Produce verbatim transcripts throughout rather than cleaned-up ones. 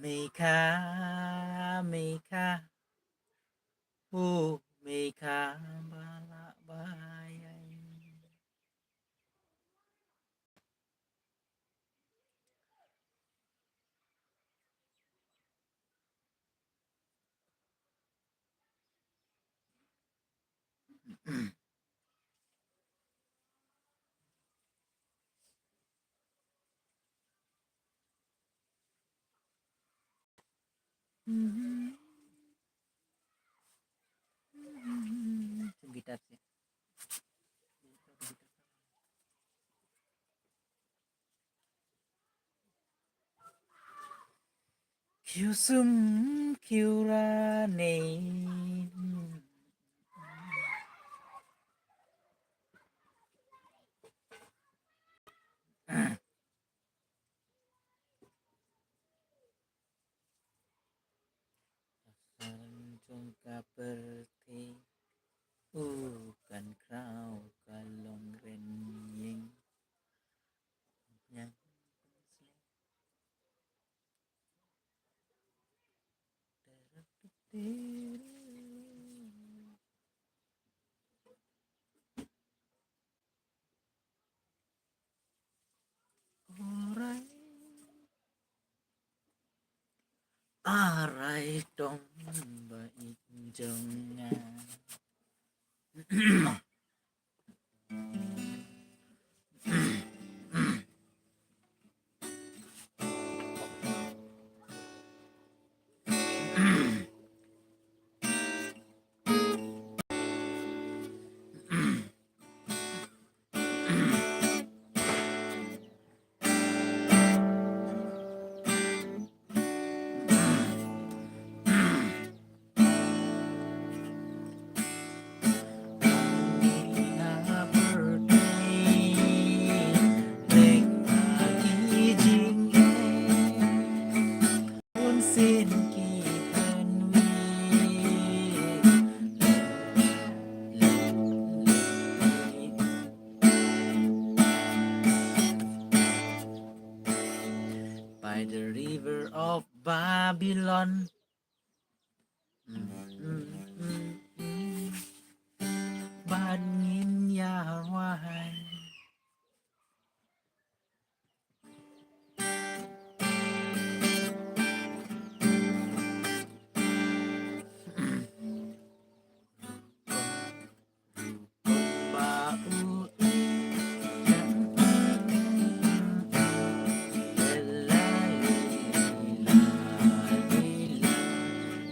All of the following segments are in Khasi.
Mei ka, mei ka. Oh, mei ka ba lah ba ïa. Guitar sih. Kiu sum kiu ra nei. San jong ka pyrthei u kan kraw ka long ren ïing. Yang Alright. Alright, dong ba i jong nga. By the river of Babylon. Bad ngin ïa wai.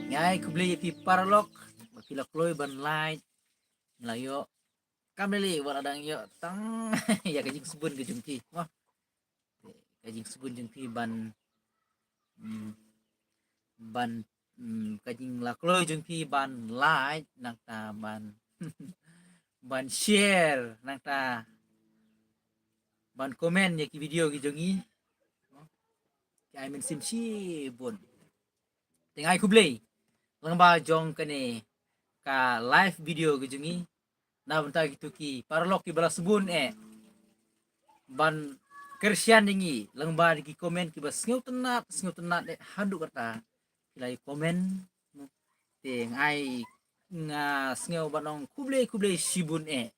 Nga ai khublei ïa phi paralok ba phi la kloi ban like, la ïoh. Kam lei lei wat la dang ïoh tang ïa ka jingsbun ka jong phi. Wah. Ka jingsbun jong phi ban, mm, ban, mm, ka jinglakloi jong phi ban like nangta ban ban share nangta ban comment ïa ki video ki jong ngi. Ki ai mynsiem shibun. Te nga ai khublei lyngba jong kane ka live video ki jong ngi. Na bynta kito ki paralok kiba la sbun eh ban kyrshan ïa ngi lyngba ki comment kiba sngewtynnat sngewtynnat eh haduh katta ki la ïa comment. Te nga ai, nga sngew ban ong khublei khublei shibun eh.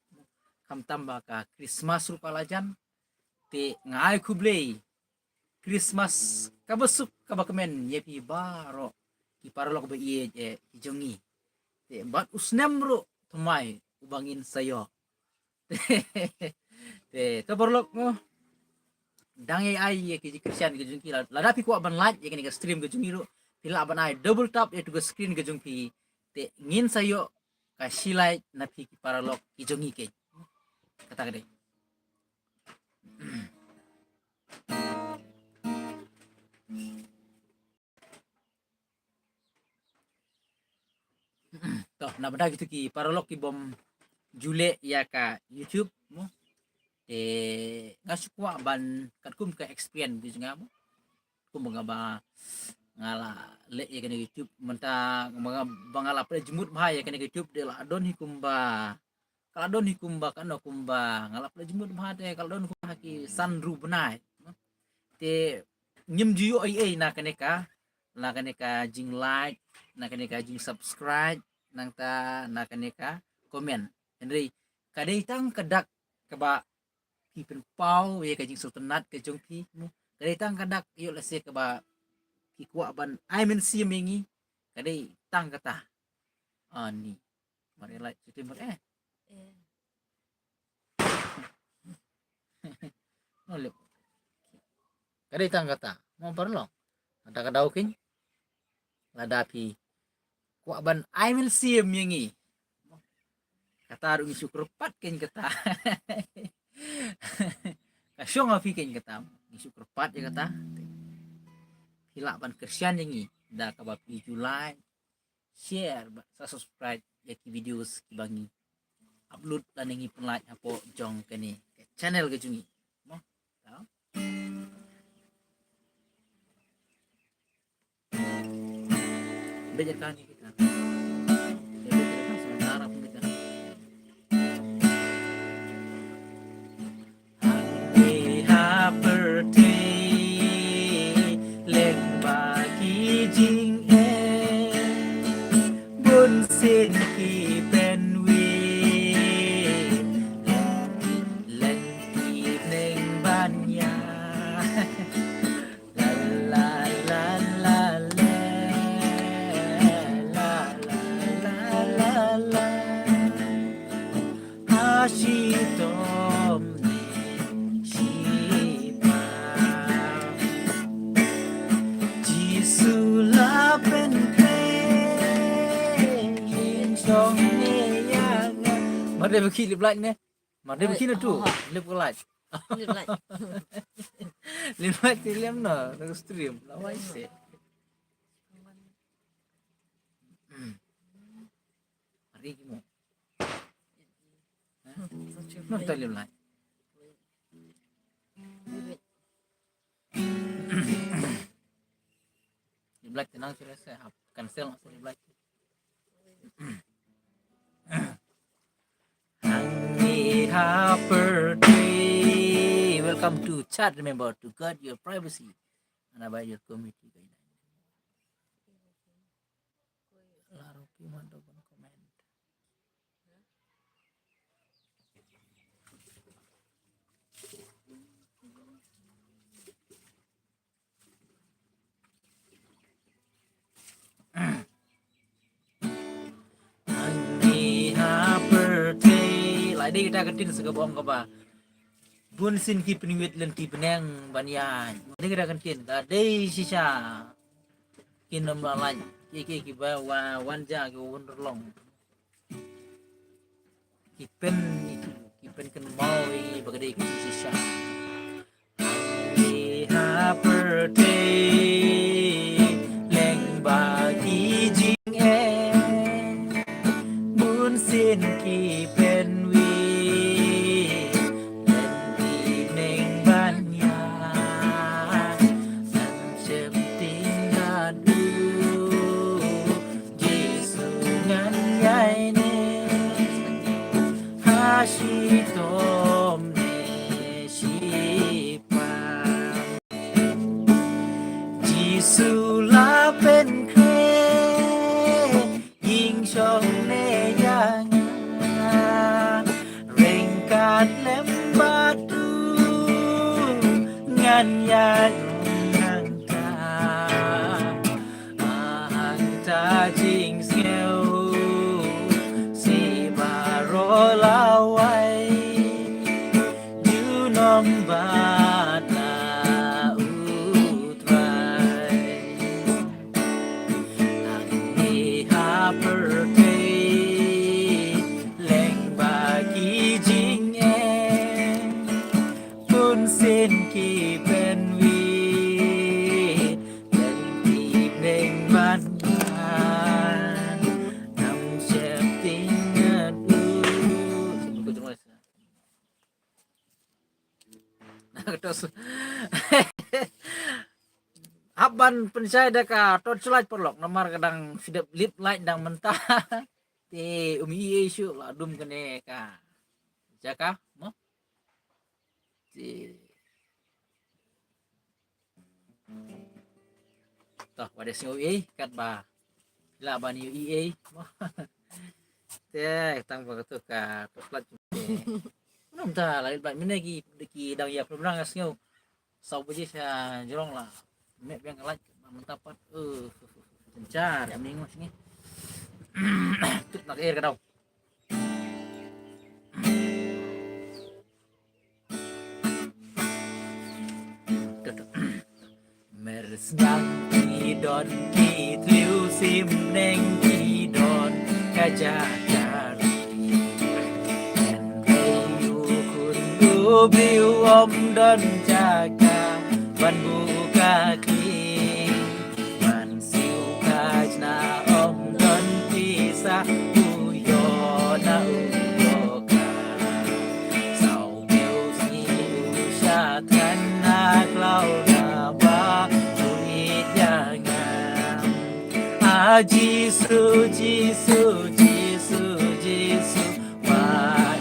Khamtam ba ka Christmas ruh ka la jan. Te nga ai khublei Christmas kaba suk kaba kmen ïa phi baroh ki paralok ba ïeit eh ki jong ngi. Te bad u snem ruh thymmai uba ngin sa ïoh. Te to paralok mo. Dang ïa ai ïa ki kyrshan ki jong ki la, lada phi kwah ban like ïa kane ka stream ki jong ngi ruh phi lah ban ai double tap ïa tu ka screen ki jong phi. Te ngin sa ïoh ka shi like na phi ki paralok ki jong ngi keiñ. Kata ka dei. To, na bynta kito ki paralok ki bym ju leh ïa ka YouTube mo. Te nga shu kwah ban katkum ka experience ki jong nga mo. Kum ba nga ba nga la leh ïa kane YouTube mynta ba nga, ba nga la pynjemut bha ïa kane YouTube te la don hi kumba, ka la don hi kumba kano kumba nga la pynjemut bha te ka la don kumba ki san ru bnai. Te ngim ju ïoh ei ei na kane ka, na kane ka jing like, na kane ka jing subscribe, nangta na kane ka comment. Hynrei ka dei tang ka dak kaba phi pynpaw ïa ka jingsngewtynnat ka jong phi. Ka dei tang ka dak ïoh lehse kaba phi kwah ban ai mynsiem ïa ngi. Ka dei tang kata. Ani. Mari lai cuti mari eh. Eh. Nolip. Ka dei tang kata. Mo paralok. Kata ka daw keiñ. Lada phi kwah ban ai mynsiem ïa ngi. Kata ruh ngi shu kyrpad keiñ kata. Ka shong ha phi keiñ kata. Ngi shu kyrpad ïa kata. Phi lah ban kyrshan ïa ngi da kaba phi ju like, share bad sa subscribe ïa ki videos kiba ngi upload lane ngi pynlait hapoh jong kane ka channel ka jong ngi. Mo? Tau. Belajar kani kita. Belajar kani sementara pun kita. Hangne ha pyrthei leng ba ki jingeh, bun sien ki pynwit, leng ki neng ban ïa. La la la la la la la la la. Ha shitom ne shipa. Jisu la pynkreh, ïeng shong ne ïa nga. Mar dei ba ki lip light ne? Mar dei ba ki na tu. Lip light. Lip light. Lip light te lem na, na stream. Lawai se. Mari ki mo. Nonta lip light. Lip light te nang sila se hap cancel nang se lip light. Hangne ha pyrthei. Welcome to chat. Remember to guard your privacy and abide your community guidelines. Laro ki mando ban comment. Hangne ha pyrthei. Lai dei kita ka ktien sa kaba ong kaba bun sien ki pynwit leng ki bneng ban ïaid. Dei kita ka ktien ka dei shisha. Kin ym la lait ki ki ki ba wa wan ja ki wan rlong. Ki pyn, ki pynkynmaw ïa ba ka dei ka jingshisha. Hangne ha pyrthei leng ba ki jingeh, bun sien ki pynwit, leng ki neng ban ïaid. Ngan sheptieng haduh Jisu ngan ïaineh ha shitom ne shipang. Jisu la pynkreh, ïeng shong ne ïa nga. Ryngkat lem bad u ngan ïaid nangta. Hangta jingsngew seh baroh lawei, junom bad na U Trai. Hangne ha pyrthei leng ba ki jingeh, bun sien ki pynwit, leng ki bneng ban wan. Ngam sheptieng haduh. Hap ban pynshai da ka torchlight paralok namar ka dang phi dep lip light dang mynta. Te um i ei shuh la dum kane ka jaka mo. Te Wat ïa sngew ei katba lah ban ïohi ei. Te tang ba kato ka torchlight. Namta la leit bad mynne ki, ki dang ïa pynrang ïa sngew. Saw baje sha jrong la meh biang ka light mynta pat. Eh, synchar ning mas ngi. Tut nak air ka daw. Mer sniang ki don, ki tliw sim neng ki don ka jaka ri. Ken rei u khun u briew ym don jaka ban buh ka khlieh. Ban siew khajna ym don pisa, u ïoh na u ïoh ka. Saw phew sngi u shah thngan na khlaw naba u ïeit ïa nga. A Jisu, Jisu, Jisu, Jisu, ba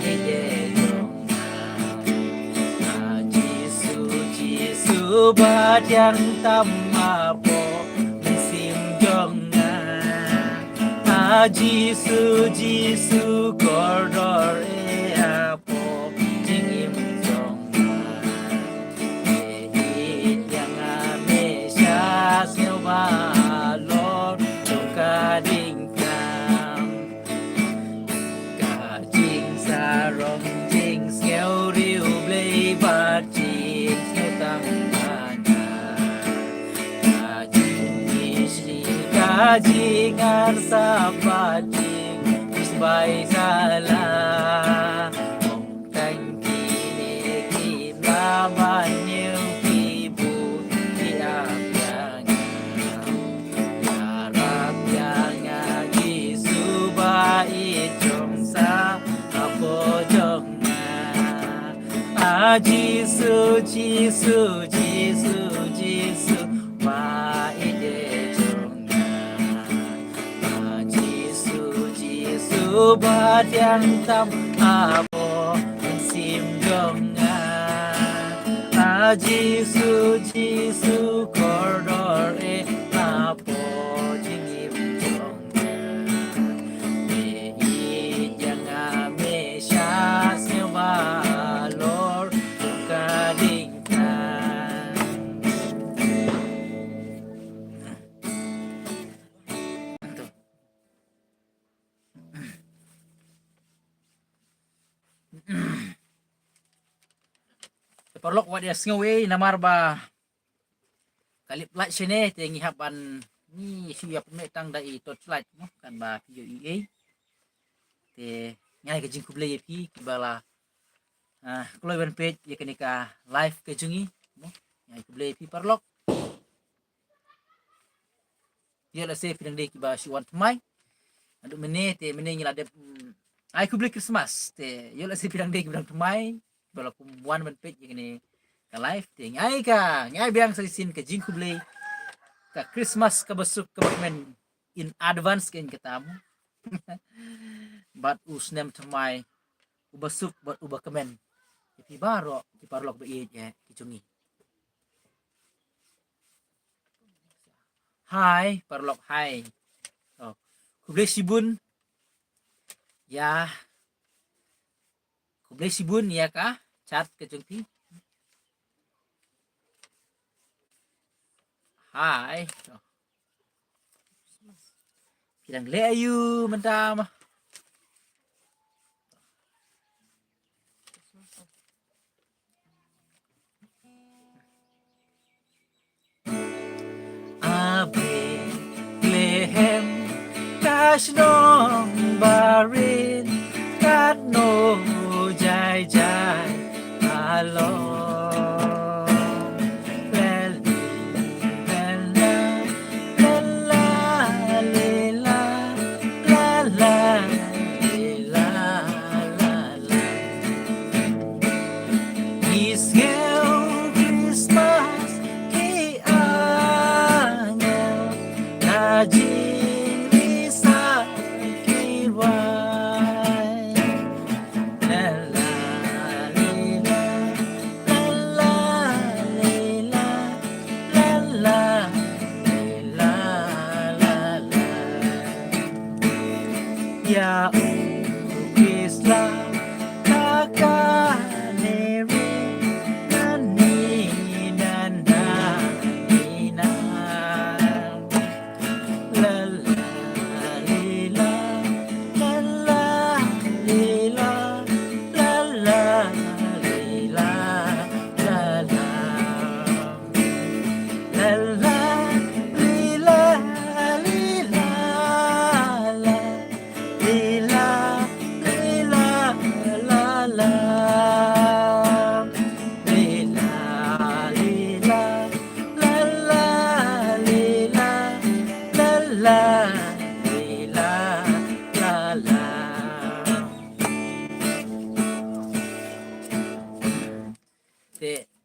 ïeit ïa jong nga. A Jisu, Jisu, ba thiang tam hapoh mynsiem jong nga. A Jisu, Jisu, kordor eh hapoh jingim jong nga. Me ïeit ïa nga, me shah sngewbha halor jong ka diengphna. Ka jingsarong jingsngew riewblei bad jingsngew tang ba nga. Ka jingmishni, ka jingarsap bad jingpynshbai sala. Ong tang kine ki mla ban ñiew ki bun ki ap ïa nga. Ïarap ïa nga Jisu ba ïeit jong sa hapoh jong nga. A Jisu, Jisu, Jisu, Jisu, ba ïeit jong nga. A Jisu, Jisu, ba thiang tam hapoh mynsiem jong nga. A Jisu, Jisu, kordor eh hapoh jingim jong nga. Me ïeit ïa nga, me shah sngewbha halor jong ka diengphna. Te paralok, wat ïa sngew ei, namar ba ka lip light shane te ngi hap ban, ngi shu ïa pynmih tang da i torchlight mo, kan ba phi ïohi ei. Te ngi ai ka jingkhublei ïa phi kiba la, ah, kloi ban peit ïa kane ka live ka jong ngi mo. Ngi ai khublei ïa phi paralok. Ïoh lehse phi dang dei kiba shu wan thymmai. Haduh mynne te mynne ngi la dep, mm, ai khublei Christmas. Te ïoh lehse phi dang dei kiba dang thymmai, ba la kum wan ban peit ïa kane ka live. Te ngi ai ka, ngi ai biang sa shisien ka jingkhublei, ka Christmas kaba suk kaba kmen in advance, keiñ kata mo. Bad u snem thymmai uba suk bad uba kmen ïa phi baroh ki paralok ba ïeit eh ki jong ngi. Hai paralok, hai. Oh, khublei shibun ïa, khublei shibun ïa ka chat ka jong phi. Hai. Oh. Phi dang leh aïu mynta mo? A Bethlehem, ka shnong barit, katno jai jai ka long. Lel, lel, lel, lel, la, le, la, la, le, la, la, la. Ngi sngew Christmas ki angel ka jingrisa.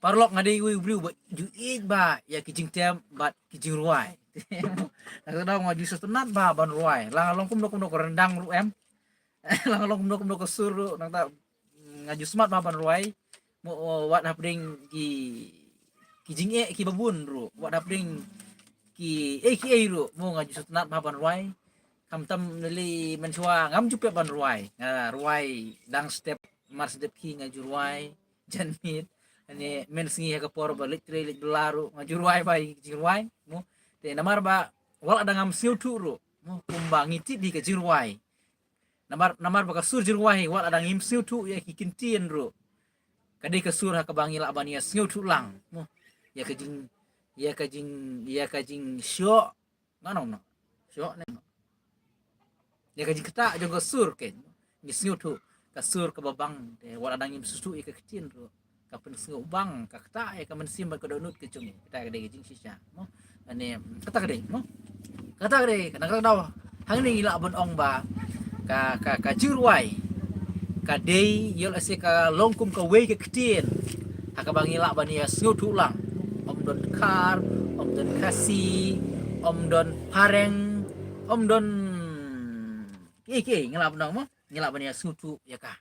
Paralok, nga dei uwei u briew ba ju ïeit bha ïa ki jingtep bad ki jingrwai. Nga ju sngewtynnat bha ban rwai. La nga long kumno kumno ka ryndang ruh em. La nga long kumno kumno ka sur ruh, nangta nga ju smat bha ban rwai. Mo, wat hapdeng ki, ki jingeh kiba bun ruh, wat hapdeng ki ei ki ei ruh, mo, nga ju sngewtynnat bha ban rwai. Khamtam lei mynshuwa ngam ju pep ban rwai. Nga rwai dang step mar step ki nga ju rwai. Janmiet, ne mynsngi ha ka por ba leit trei leit bylla ruh nga ju rwai bha ïa ki jingrwai, mo. Te namar ba wat la dang ngam sngewthuh ruh, mo, kumba ngi tip ïa ka jingrwai. Namar, namar ba ka sur jingrwai wat la dang ngim sngewthuh ïa ki ktien ruh, ka dei ka sur ha kaba ngi lah ban ïa sngewthuh lang, mo. Ïa ka jing, ïa ka jing, ïa ka jingshoh, nga ong noh. Shoh ne noh. Ïa ka jingktah jong ka sur, ke ngi sngewthuh ka sur kaba bang, te wat la dang ngim sngewthuh ïa ka ktien ruh, ka pynsngew bang, ka ktah ïa ka mynsiem bad ka dohnud ka jong ngi. Kata ka dei ka jingshisha, mo. Ane, kata ka dei, mo. Kata ka dei, ka nang kata ka daw. Hangne ngi lah ban ong ba ka, ka, ka jingrwai ka dei, ïoh lehse ka long kum kawei ka ktien ha kaba ngi lah ban ïa sngewthuh lang. Ym don Khar, ym don Khasi, ym don Phareng, ym don kiei kiei, ngi lah ban ong, mo, ngi lah ban ïa sngewthuh ïa ka.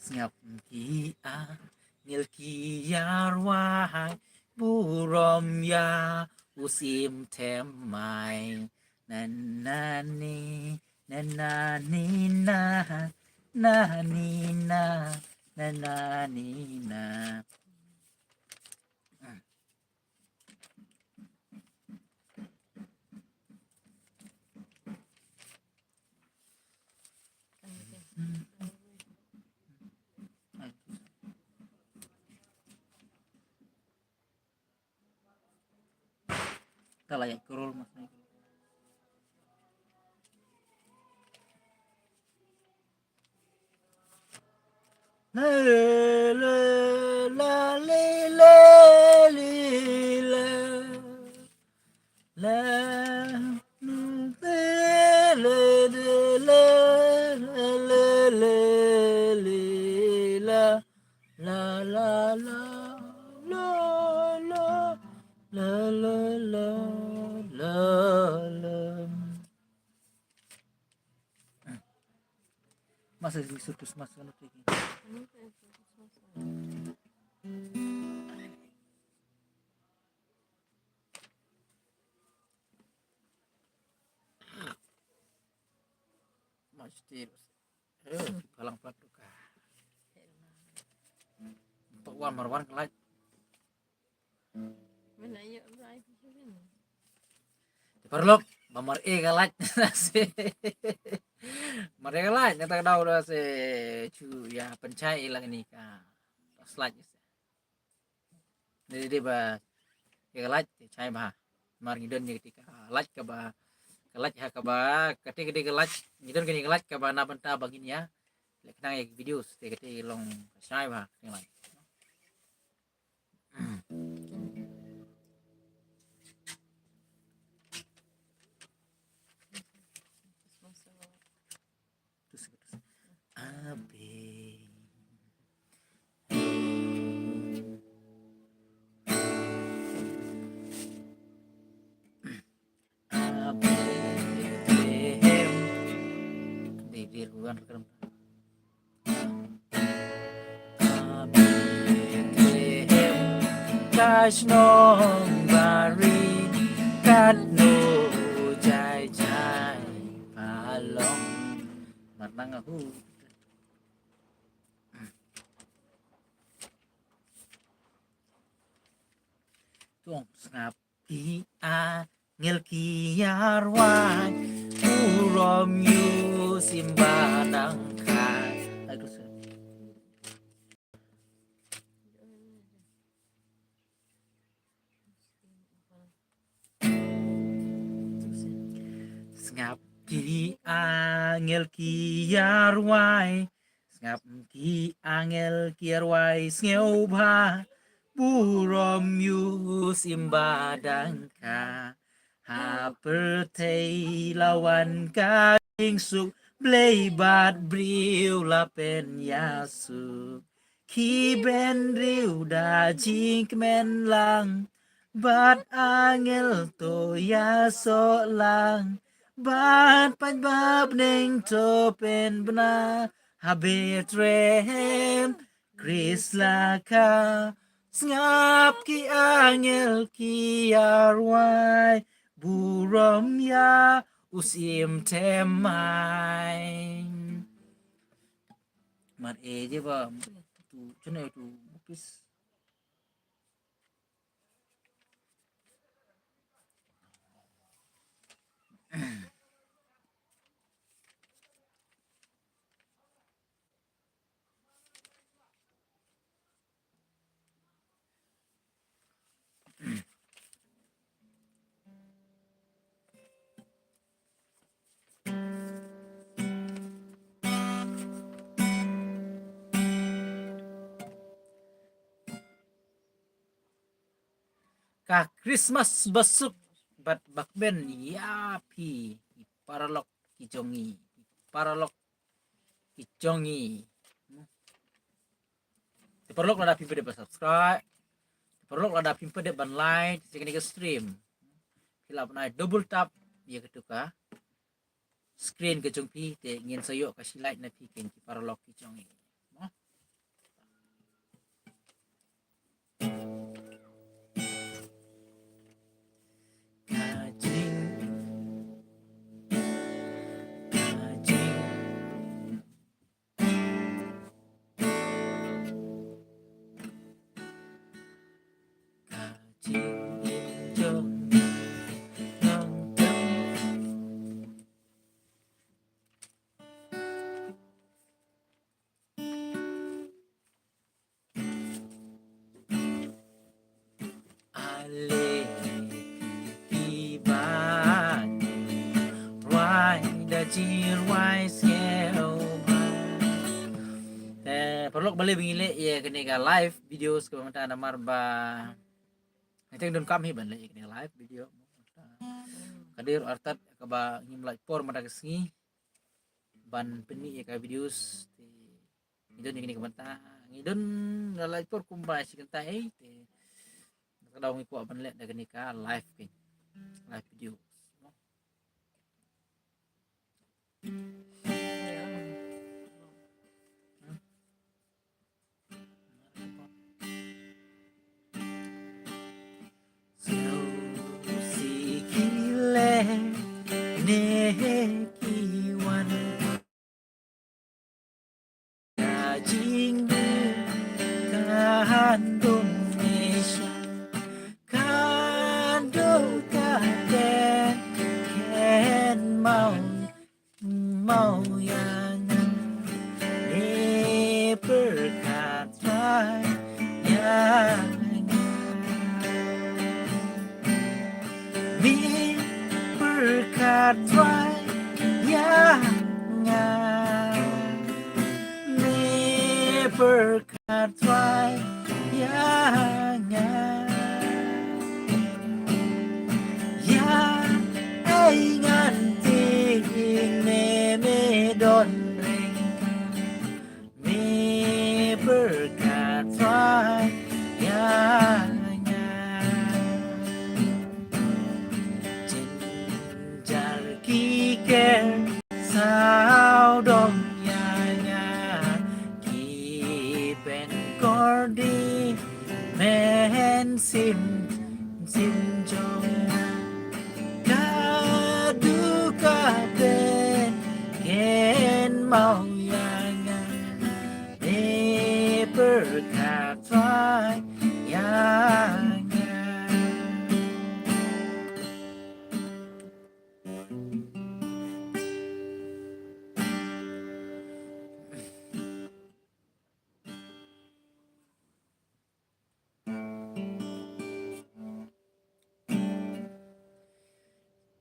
Sngap ki angel ki ïa rwai, burom ïa u Syiem Thymmai. Na na ni, na na ni na, na ni na, na na ni na. Ka la ïa krul mas ni. La, la, la, la, li, la, li, la. La, la, la, la, la, la, li, la. La, la, la, la, la, la, la, la, la, la. Masa sirkus mas kan tu. Mas tir. Eh, palang plat tu ka. Untuk wan marwan kelaj. Mana ya, Ibrahim, sini. Paralok, ba mar e ka light. Mar e ka light, nata ka daw da se chu ïa pynshai ila kani ka slide. Dei, dei ba e ka light te shai bha. Mar ngi don ïa kati ka light kaba, ka light ha kaba, kati, kati ka light, ngi don kani ka light kaba na bynta ba ngin ïa leh khnang ïa ki videos te, kati long shai bha kani light. Abe. Abe. Dei, dei, ruan rekam. Bethlehem, ka shnong barit, katno jai jai pha long. Mar nang ahu. Tuong sngap. Ki angel ki ïa rwai, burom ïa u Syiem ba dang kha. Ai, tu se. Sngap ki angel ki ïa rwai, sngap ki angel ki ïa rwai, sngewbha burom ïa u Syiem ba dang kha. Ha pyrthei la wan ka jingsuk, Blei bad briew la pynïasuk. Ki bynriew da jingkmen lang, bad angel to ïasoh lang, bad paidbah bneng to pynbna ha Bethlehem. Khrist la kha, sngap ki angel ki ïarwai, burom ïa u Syiem Thymmai. Mar e je ba tu chune tu mupis. Ka Christmas basuk bad bakmen ïa phi, i paralok ki jong ngi, i paralok ki jong ngi. Te paralok lada phim pat dep ban subscribe, te paralok lada phim pat dep ban like ïa kane ka stream, phi lah ban ai double tap ïa katu ka screen ka jong phi, te ngin sa ïoh ka shi like na phi, ki paralok ki jong ngi. Mo? Ka jing, ka jing, ka jingim jong nongtang. Ale ki ba rwai da jingrwai sngewbha. Te paralok, balei ba ngi leh ïa kane ka live videos kaba mynta namar ba nga teng donkam hi ban leh ïa kane ka live video. Ka dei ruh artat kaba ngim lait por mynta ka sngi ban pynmih ïa ka videos. Te ngi don ïa kane ka bynta, ngi don la lait por kumba shi kynta ei, te ka daw ngi kwah ban leh da kane ka live, kane live video. Sngewsih ki leh ne ki wan. Ka jingdum ka han dum ne sha, ka dum ka ten ken mau mau ïa nga. Me pyrkhat Trai ïa nga. Me pyrkhat Trai ïa nga. Me pyrkhat Trai ïa nga. Ïa ai ngan tieng ne me don ryngkat. Me pyrkhat Trai ïa nga. Jynjar ki ker sawdong ïa nga, ki pynkordit mynsiem, mynsiem jong nga. Ka duk ka pen ken mau ïa nga, me pyrkhat Trai ïa nga.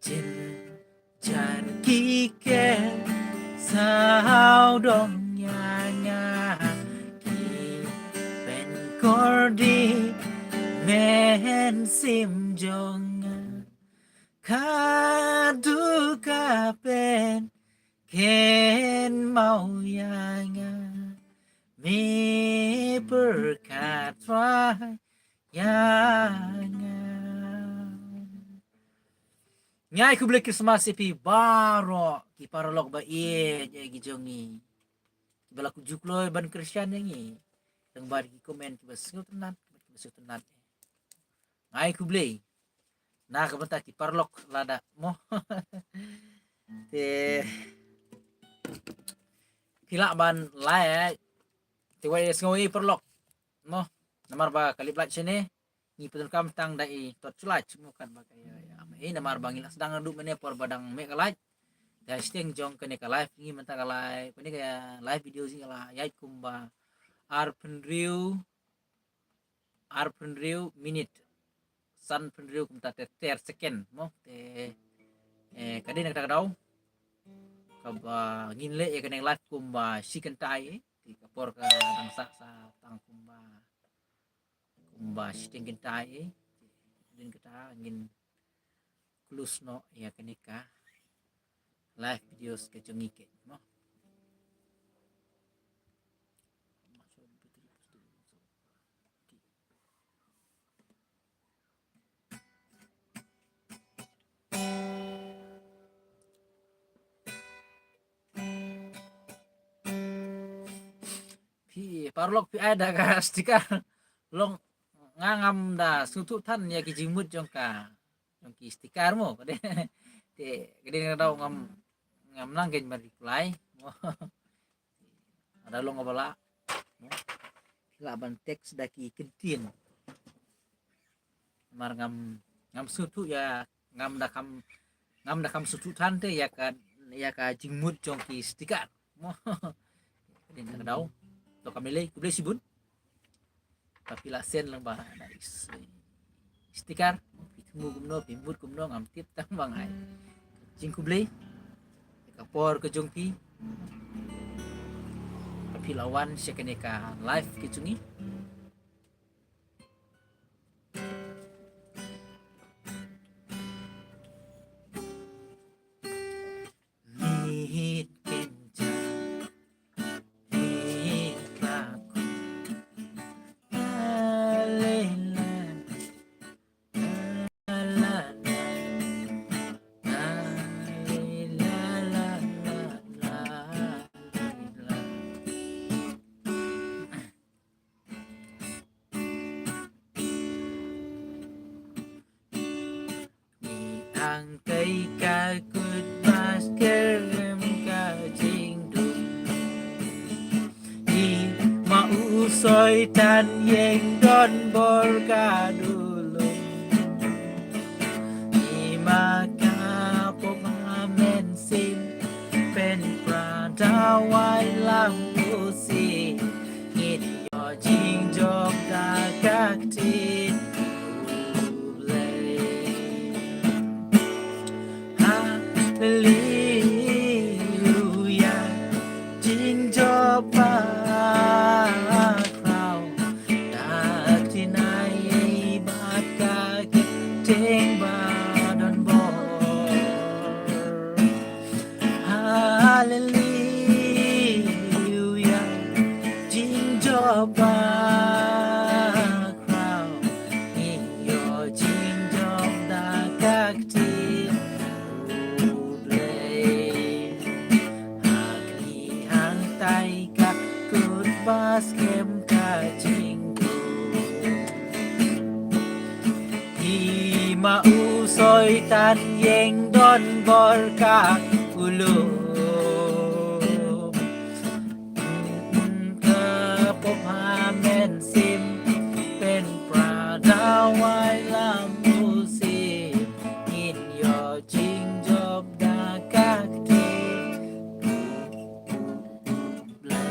Jynjar ki ker sawdong ïa nga, ki pynkordit mynsiem jong nga. Ka duk ka pen Kynmaw ïa nga, me pyrkhat Trai ïa nga. Nga ai khublei Christmas ïa phi baroh ki paralok ba ïeit ïa ki jong ngi, ba la ju kloi ban Christian ïa ngi. Tang ba ki comment kiba sngewtynnat, kiba sngewtynnat. Nga ai khublei na ka bynta ki paralok lada mo. Te phi lah ban like, te wat sngew i paralok mo. Namar ba ka lip like shane ngi pyndonkam tang da i tot like mo, kat ba ka ïa, ïa, eh, namar ba ngi la sdang naduh mynne por ba dang mih ka like. Te ha shiteng jong kane ka live ngi mynta ka live, kane ka live video ngi la ïaid kumba arphew hynriew, arphew hynriew minit, sanphew hynriew kumta ter, ter second mo. Te, eh, ka dei na kata ka daw kaba ngin leh ïa kane ka live kumba shi kynta, eh. Te ka por ka dang sah, sah tang kumba, kumba shiteng kynta, eh. Te dei na kata ngin close noh ïa kane ka live videos ka jong ngi keiñ mo. Phi paralok phi ai da ka sticker. Long nga ngam da sngewthuh than ïa ki jingmut jong ka, jong ki sticker mo. Ka dei, te ka dei nga daw ngam, ngam nang kein ban reply mo. Lada long kaba lah mo, phi lah ban text da ki kyntien. Namar ngam, ngam sngewthuh ïa, ngam da kham, ngam da kham sngewthuh than te ïa ka, ïa ka jingmut jong ki sticker mo. Ka dei na ka daw. To kam lei, khublei shibun. Ba phi la send lang ba na is, sticker. Phi thmu kumno, phi mut kumno, ngam tip tang ba nga ai jingkhublei ïa ka por ka jong phi ba phi la wan sha kane ka live ka jong ngi. Nit kynja, nit bakut. La, la, la, la, la. Ngi angkai ka kut masker em ka jingdum. Ngi ma u Soitan ïeng don bor ka dulum. Ngi ma ka pop ha mynsiem, pynpra dawai lam u si. Ngin ïoh jingjop da ka ktien U Blei. Haleluya, jingjop bakhraw. Da ktien ai bad ka kyrteng ba don bor. Haleluya, jingjop bakhraw. Ngi ïoh jingjop da ka ktien U Blei. Ha kane hangtai ka kut ba skhem ka jingdum. Ngi ma u Soitan ïeng don bor ka u lum. Ka pop ha mynsiem, pynpra dawai lam u si. Ngin ïoh jingjop da ka ktien U Blei.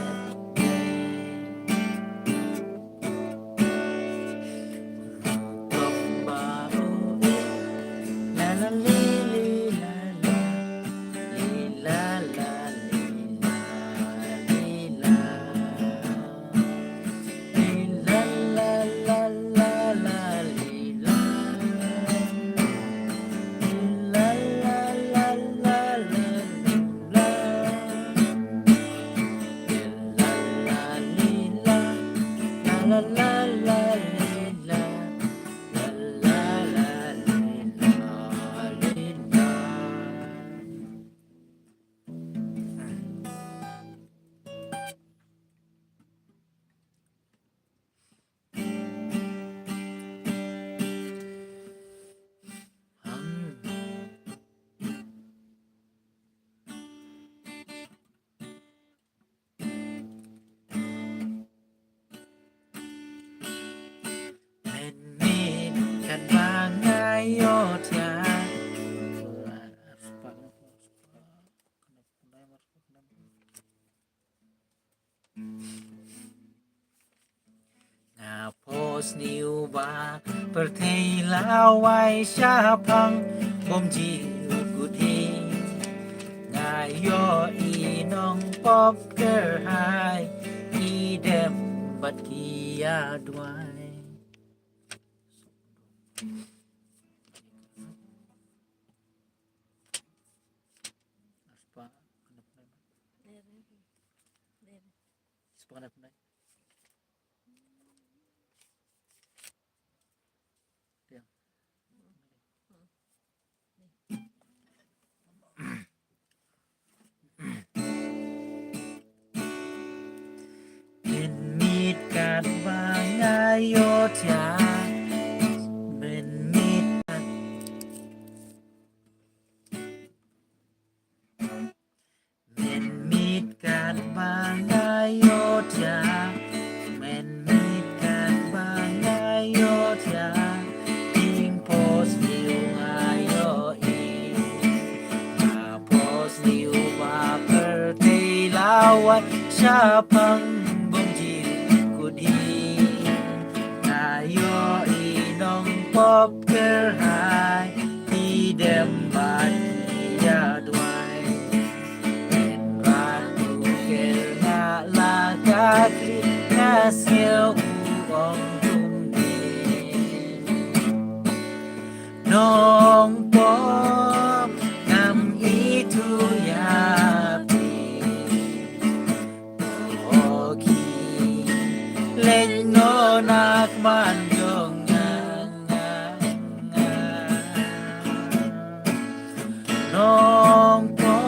La la la li la, la la la li la li la. Mynmiet katba nga ïoh thiah. Nga pos sniew ba pyrthei la wai shaphang, bym jia kut hi. Nga ïohi nongpop kyrhai, ki dem bad ki ïaduwai. Mynmiet katba nga ïoh thiah, mynmiet kat-, mynmiet katba nga ïoh thiah, mynmiet katba nga ïoh thiah, ïng pos sniew nga ïohi. Nga pos sniew ba pyrthei la wai shaphang, bym jia kut hi. Nga ïohi nongpop kyrhai, ki dem bad ki ïaduwai. Hynrei u kyrhai nga la ka khlieh, nga sngew u ong kumne. Nongpop, ngam ithuh ïa phi. O khie, leit noh na khmat jong nga. Nongpop,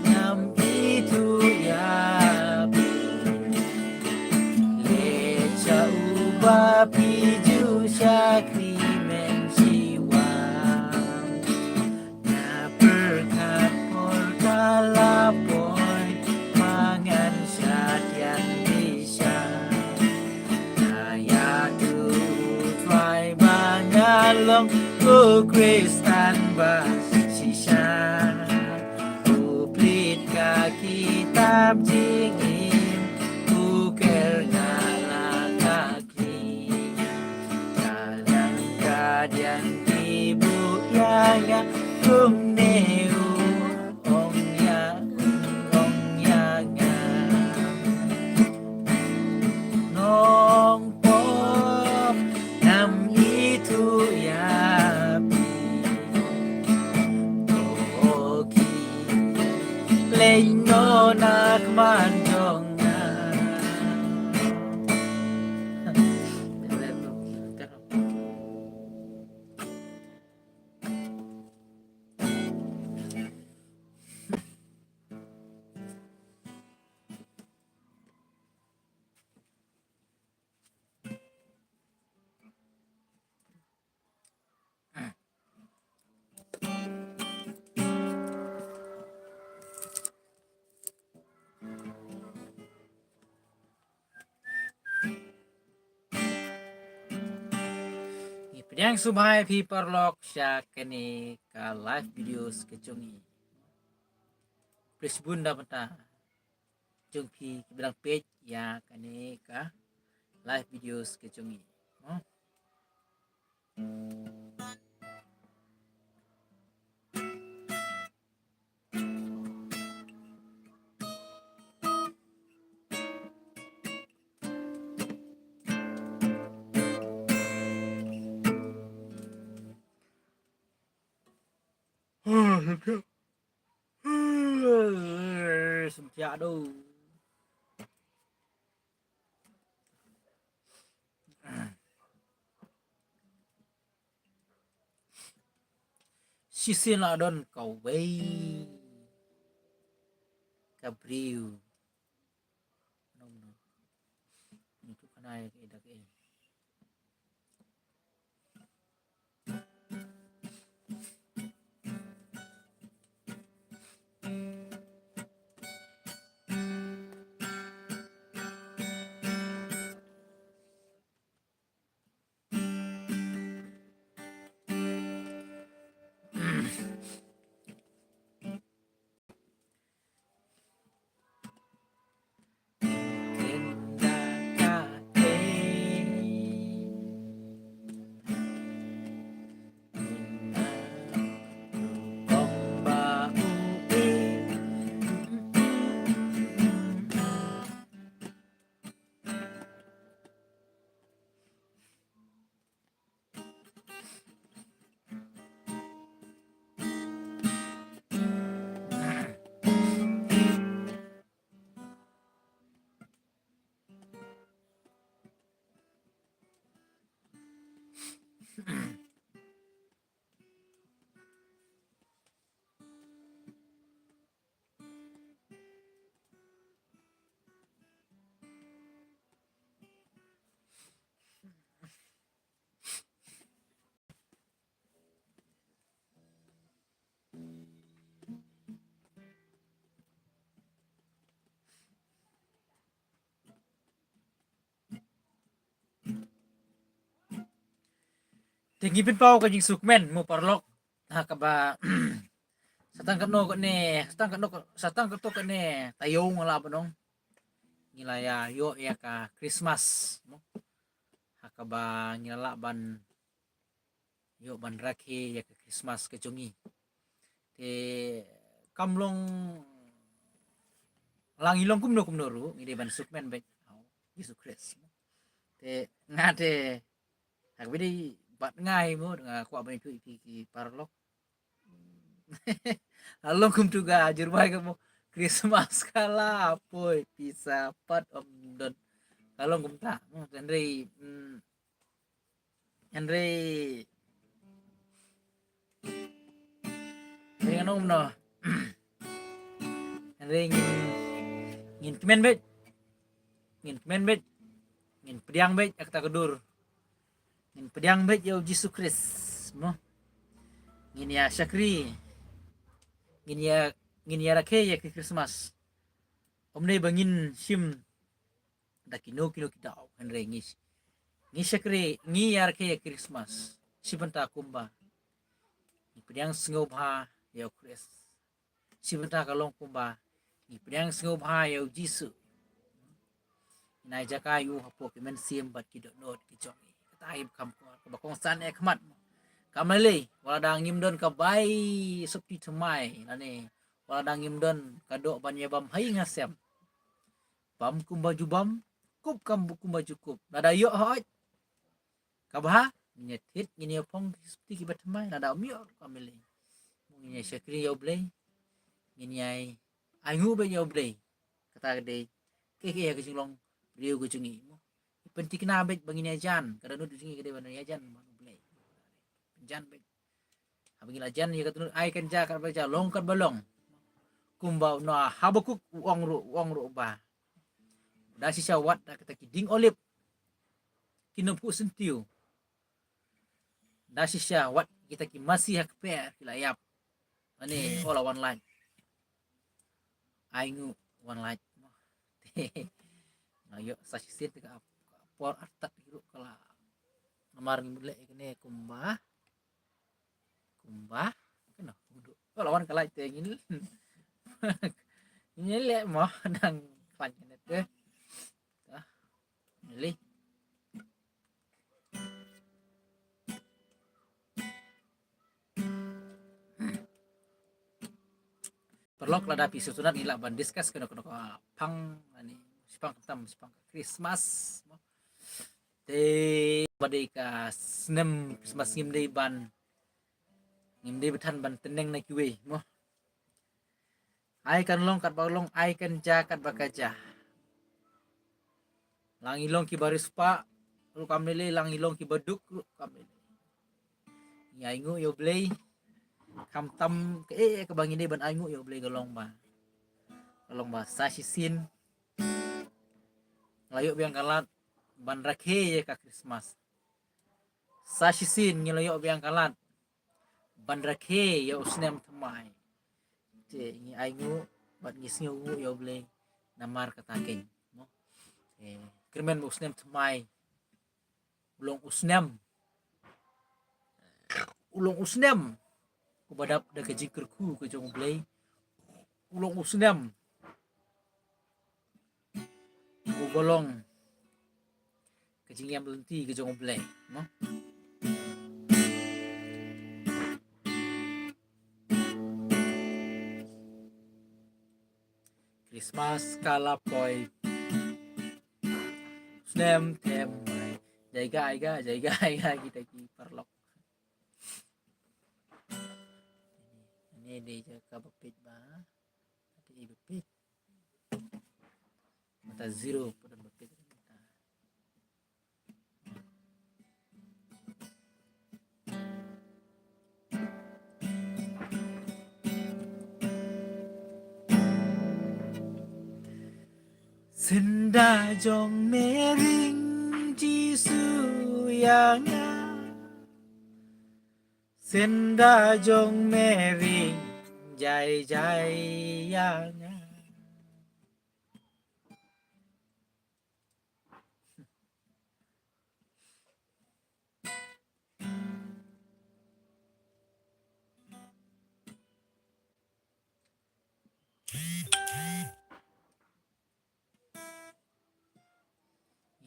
ngam ithuh ïa phi. Leit sha uba phi ju shakri mynshuwa. Nga pyrkhat por ka la poi, ma ngan shad ïa phi sha. Nga ïathuh U Trai ba nga long u Khristan ba shisha. U plie ka kitab jingim, u kyrhai nga la ka khlieh. Ka dang ka diang ki buh ïa nga, kumne u ong ïa, ong ïa nga. Nongpop, ngam ithuh ïa phi. O khie, leit noh na khmat jong nga. Ngi pdiang sngewbha ïa phi paralok sha kane ka live videos ka jong ngi. Khublei shibun na ka bynta jong phi kiba dang peit ïa kane ka live videos ka jong ngi. Sngewthuh. Aduh. Shisien la don kawei ka briew. Nong nong. Ngi tu kanai ka ida ka ei. Te ngi pynpaw ka jingsngewkmen mo paralok. Ha kaba sa tang katno katne, sa tang katno, sa tang katno katne taïew nga lah ban ong ngi la ïa ïoh ïa ka Christmas mo. Ha kaba ngi la lah ban ïoh ban rakhe ïa ka Christmas ka jong ngi. Te kam long, la ngi long kumno kumno ruh ngi dei ban sngewkmen bad Jisu Khrist. Te nga te ha kaba dei bad nga hi mo, nga kwah ban ïathuh ïa phi ki paralok. Long kumtu ka jyrwai ka mo, Christmas ka la poi, pisa pat ym don. Ka long kumta mo, hynrei, mm, hynrei, hynrei ngan ong kumno. Hynrei ngin, ngin kmen bad, ngin kmen bad, ngin pdiang bad ïa kata ka dur. Ngin pdiang bad ïa u Jisu Khrist mo. Ngin ïa shakri, ngin ïa, ngin ïa rakhe ïa ka Christmas. Ym dei ba ngin shim da kino kino ki daw, hynrei ngi, ngi shakri, ngi ïa rakhe ïa Christmas shi bynta kumba ngi pdiang sngewbha ïa u Khrist. Shi bynta ka long kumba ngi pdiang sngewbha ïa u Jisu. Ngi ai jaka ïa u hapoh ki mynsiem bad ki dohnud ki jong ngi. Kata hi ba kham kor, kaba kongsan eh khmat. Kam lei lei, wat la da ngim don ka bai sopti thymmai lane wat la da ngim don ka doh ban ïa bam ha ïing ha sem. Bam kumba ju bam, kup kam kumba ju kup. Lada ïoh hooid, kaba ha, ngin ïa thied, ngin ïa phong ki sopti kiba thymmai, lada ym ïoh, kam lei. Ngin ïa shakri ïa U Blei, ngin ïa ainguh bad ïa U Blei. Kata ka dei, ka, ka, ka jinglong briew ka jong ngi mo. Pynthikna bad ba ngin ïa jan, ka dohnud jong ngi ka dei ban ïa jan bad U Blei. Jan bad Haba ngi la jan ïa ka dohnud, ai kan jia katba jia, long katba long. Kumba u Noah Habakuk u ong ruh, u ong ruh ba da shisha wat da kita ki dieng olib ki nongphuh syntiew. Da shisha wat kita ki masi ha kper ki la ïap. Ani, oh, la wan lait. Ainguh wan lait. Nga ïoh sa shisien te ka ap-, ka apor artat ki ruh ka la. Namar ngim leh ïa kane kumba. Kumba. Kano, kumba. Oh, la wan ka lait te ngin. Ngin leh mo dang khlaiñ kane te. Ka. Ngin leh. Paralok, lada phi sngewtynnat ngi lah ban discuss kano kano ka phang, ani, shaphang khamtam shaphang ka Christmas. Te ba dei ka snem Christmas ngim dei ban, ngim dei ba than ban tneng na kiwei mo. Ai kan long katba long, ai kan jia katba ka jia. La ngi long kiba riewspah ruh kam lei lei, la ngi long kiba duk ruh kam lei lei. Ngi ainguh ïa U Blei. Khamtam kaei kaei kaba ngi dei ban ainguh ïa U Blei ka long ba, ka long ba sa shisien ngi la ïoh biang ka lad ban rakhe ïa ka Christmas. Sa shisien ngi la ïoh biang ka lad ban rakhe ïa u snem thymmai. Te ngi ainguh bad ngi sngewnguh ïa U Blei namar kata keiñ, mo. Te kyrmen ba u snem thymmai u long u snem, u long u snem uba dap da ka jingkyrkhu ka jong U Blei. U long u snem uba long ka jingïam lynti ka jong U Blei, mo. Christmas ka la poi, snem thymmai, jaiga aiga, jaiga aiga, kita ki paralok. Ini dei jaka ba peit ba. Dei ba peit. Mata zero pada ba peit mata. Senda jong me ring Jisu ïa nga. Senda jong me ring jai jai ïa nga.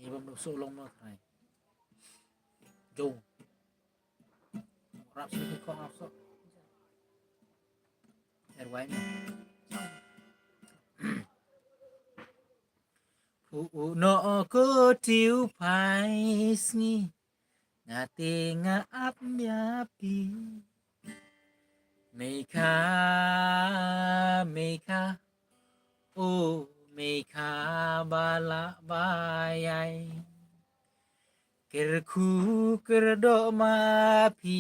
Ngi bam dong so long ma thai. Jong. Rap sini ko ngap so. Erwai ni. Pu u no ko tiu pai sngi. Nga te nga ap ïa phi. Mei kha, mei kha, o mei kha ba lah ba ïai. Kyrkhu kyrdoh ma phi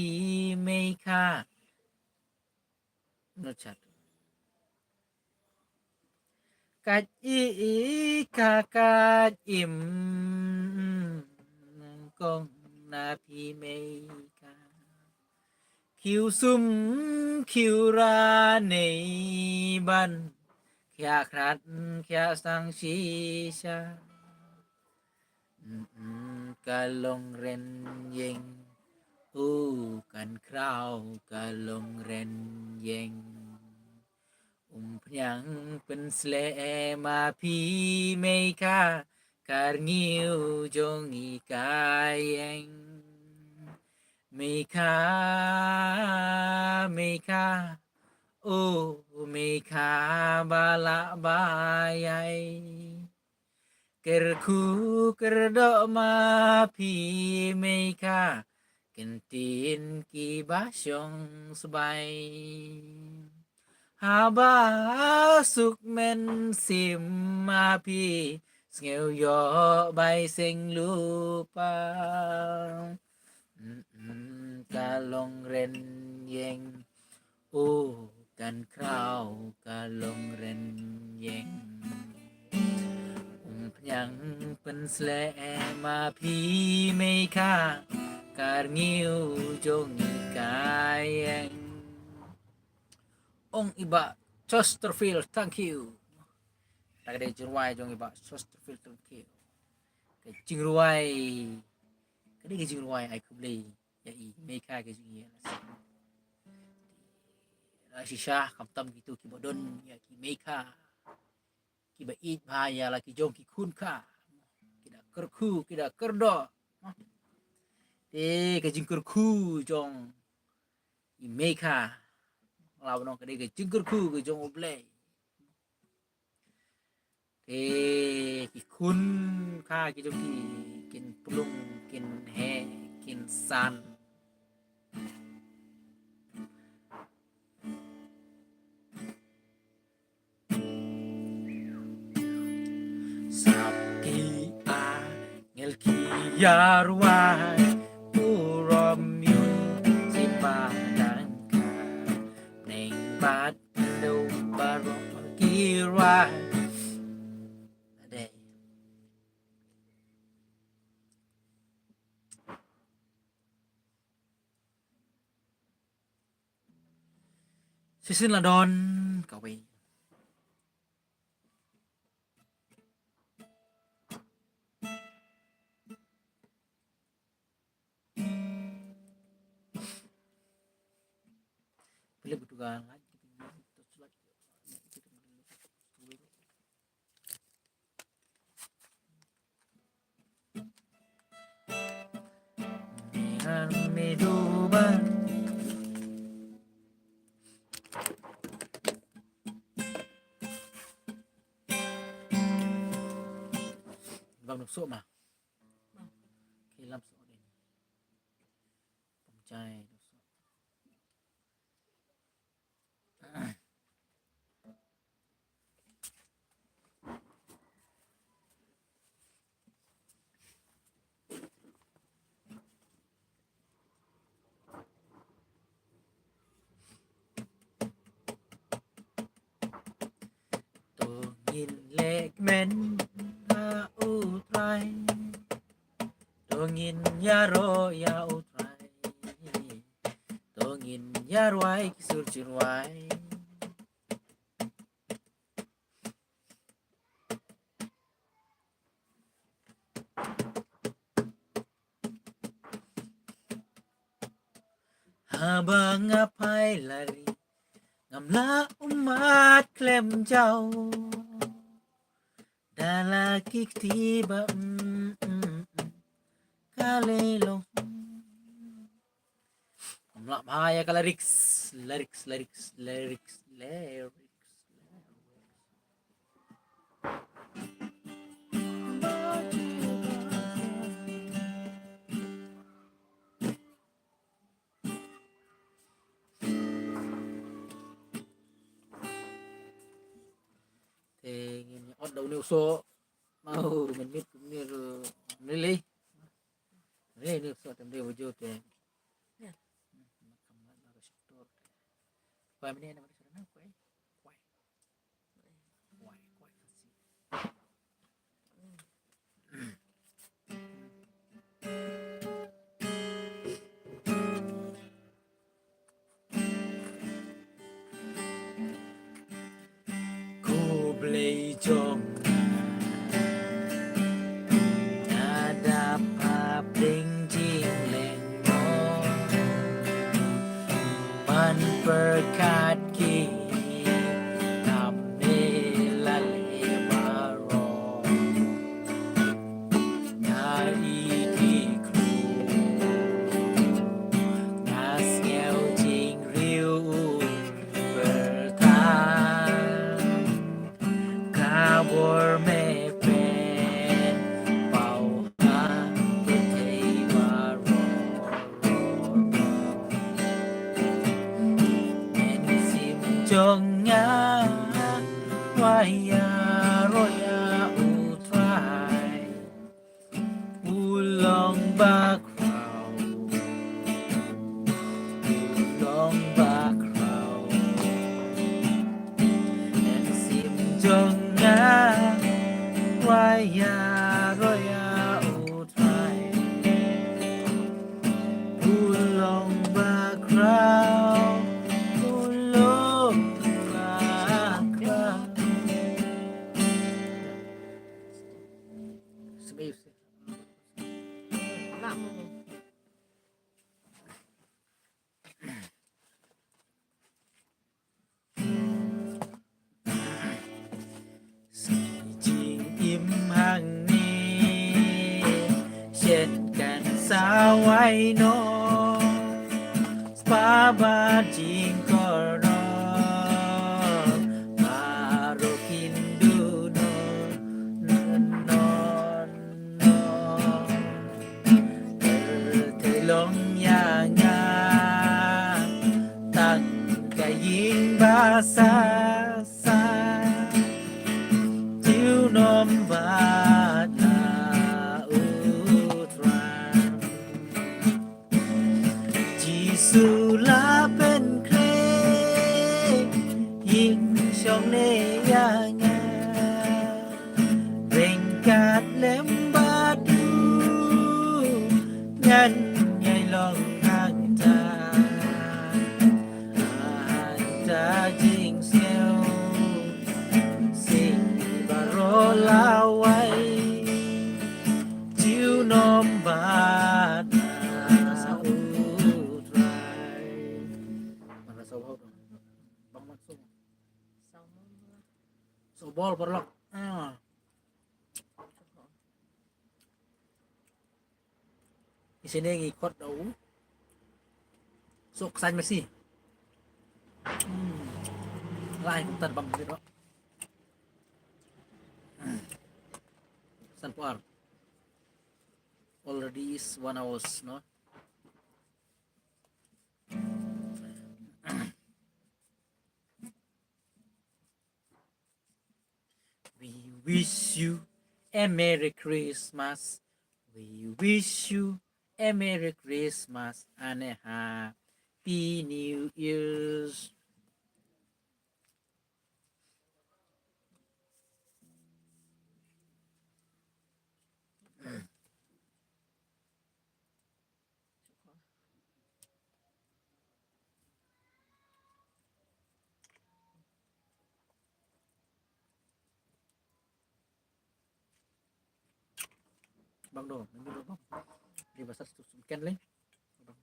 mei kha. Nochat. Kat i i ka kat im kong na phi mei ka. Khiu sum khiu ra nei ban khia khrat khia sang shisha. Mm, mm, ka long ren yeng. U kan kraw ka long ren yeng. Um pniang pynsle ma phi mei kha kar ngiu jong i ka yeng. Mei kha, mei kha, o mei kha ba lah ba ïai. Kyrkhu kyrdoh ma phi mei kha, kyntien ki ba shong sbai. Haba suk men sim ma phi, sngew ïoh bai seng lupa. Mm, mm, ka long ren yeng. U kan kraw ka long ren yeng. Um pniang pynsle ma phi mei kha kar ngiu jong i ka yeng. Ong i Bah Chesterfield, thank you. Ta ka dei jingrwai jong i Bah Chesterfield, thank you. Ka jingrwai, ka dei ka jingrwai ai khublei ïa i mei kha ka jong i. La shisha khamtam kito kiba don ïa ki mei kha, kiba ïeit bha ïa la ki jong ki khun kha, ki da kyrkhu, ki da kyrdoh. Te ka jingkyrkhu jong i mei kha, la ba nong ka dei ka jingkyrkhu ka jong U Blei. Te ki khun kha ki jong ki kin plung, kin heh, kin san. Sap ki angel ki ïarwai, u rom ïu si padang ka. At kyndu baroh ki rwai. Ade. Shisien la don kawei. Pele butuga lagi kita ni tu selagi. Ni han me duba. Bang nuk sok ma. Bang. Ki lam sok ding. Pemjai nuk sok. To ngin leh kmen ha U Trai. To ngin ïaroh ïa U Trai. To ngin ïarwai ki sur jingrwai. Haba nga phai lari, ngam lah ummat khlem jaw. Da la ki kti ba, mm, mm, mm, ka lei long. Ngam lah bha ïa ka lyrics, lyrics, lyrics, lyrics, lyrics. Te ngin ot da une u soh. Mau mynmiet kumne ruh. Lei lei. Lei une u soh te ym dei video te. Ya. Kwai mynne na kwai. Kwai. Kwai, kwai Khasi. Khublei jong nga da phah beng jingleh mo. Ban pyrkhat ki kam ne la leh baroh. Nga i ki khru, nga sngew jingriew u pyrthat. Ka bor me pynpaw ha pyrthei baroh. Mynsiem jong nga, wa ïaroh ïa U Trai. U long ba khraw, u long ba khraw. Mynsiem jong nga, wa ïaroh ïa U Trai. U long ba khraw, u long ba khraw. Sa jingim hangne shet kan sa wai noh, spah bad jingkordor baroh kin duh noh, noh, noh. Pyrthei long ïa nga tang ka ïing ba sah sah. Junom bad la U Trai. Jisu la pynkhreh Ngan ïai long hangta, hangta jingsngew. Sing baroh lawei, tune ym bad na U Trai. Mana saw bol? Bang mat saw. Saw bol paralok. Ah. Isine ngi kot da u. Sok san masi. Hmm. Lai kumtan bang gitu. San puar. Already is one hours, no? We wish you a Merry Christmas. We wish you a Merry Christmas and a Happy New Year's. Bang do, bang do, bang. Di pasar tu sumken leh. Bang.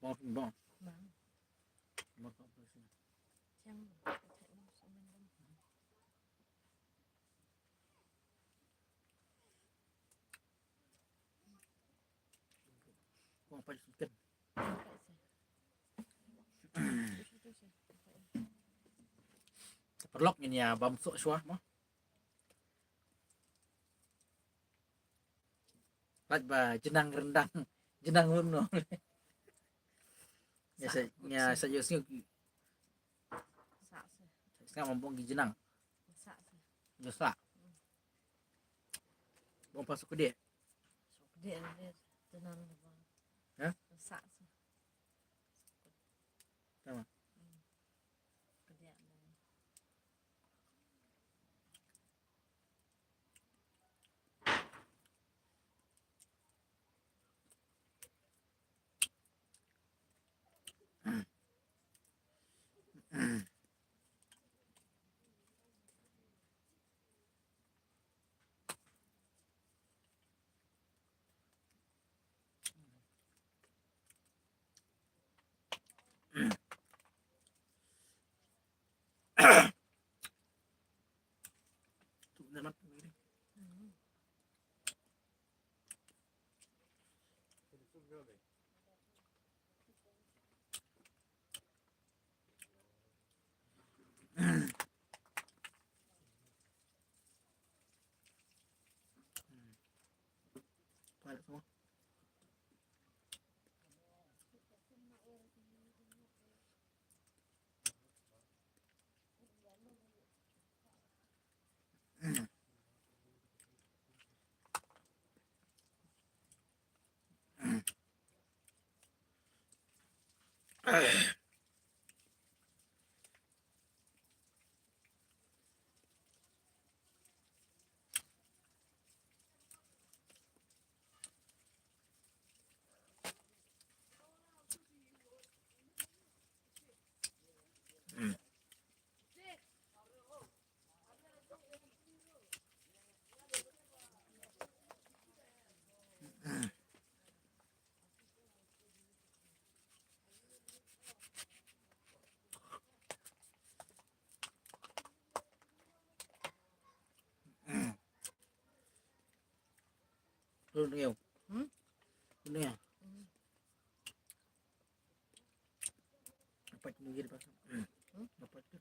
Small thing bang. Bang. Small thing bang. Thiang bang. Kong pa sumken. Paralok ngin ïa bam sok shuwa mo. Lait ba jinang rendang, jinang wun no. Ïa sa, ïa sa ïoh sngewbha. Sa sa. Sngewbha bong ki jinang. Sa sa. Ïa sa. Bong pa sukde. Sukde, sukde. Tenang bong. Ha? Sa sa. Tama. Sukde. Neo. Hmm? Neo. Hmm. Apa tu ni? Hmm? Apa tu?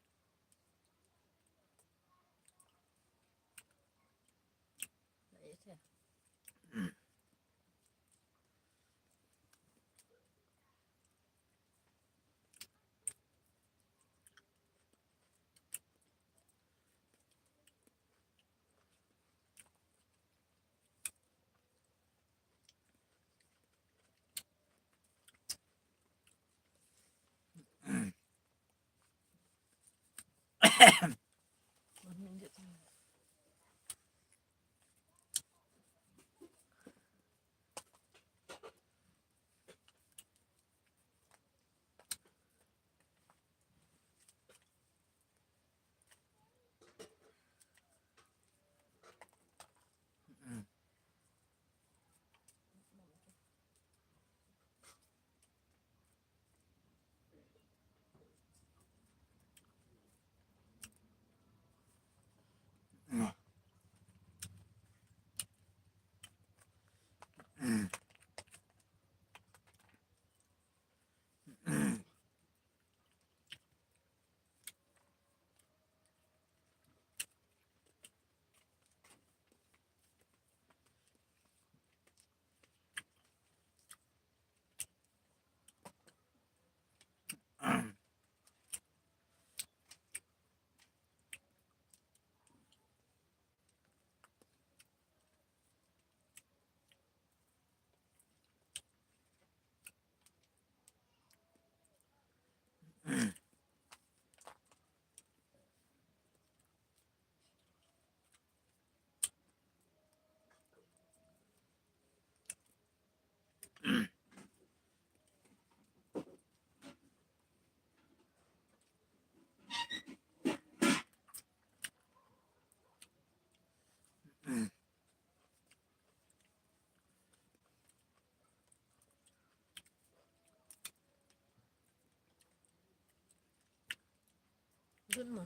Dun ma.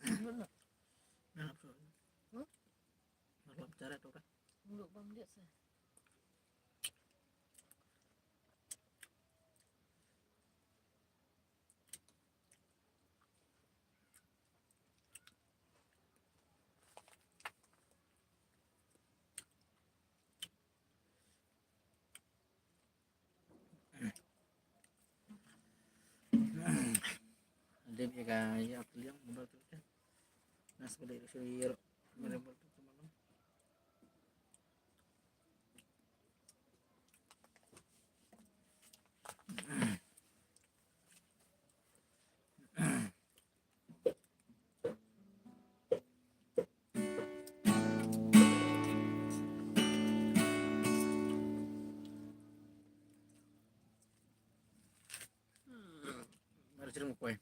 Dun ma. Nah, apa? Hmm? Nah, apa bicara tu kan? Duduk bang dia sah. Dep ïa ka ïa ka liang mobile tu kan. Nas balik ka shu ïa ro. Mobile tu tu malam. Mari sini, Mukoi.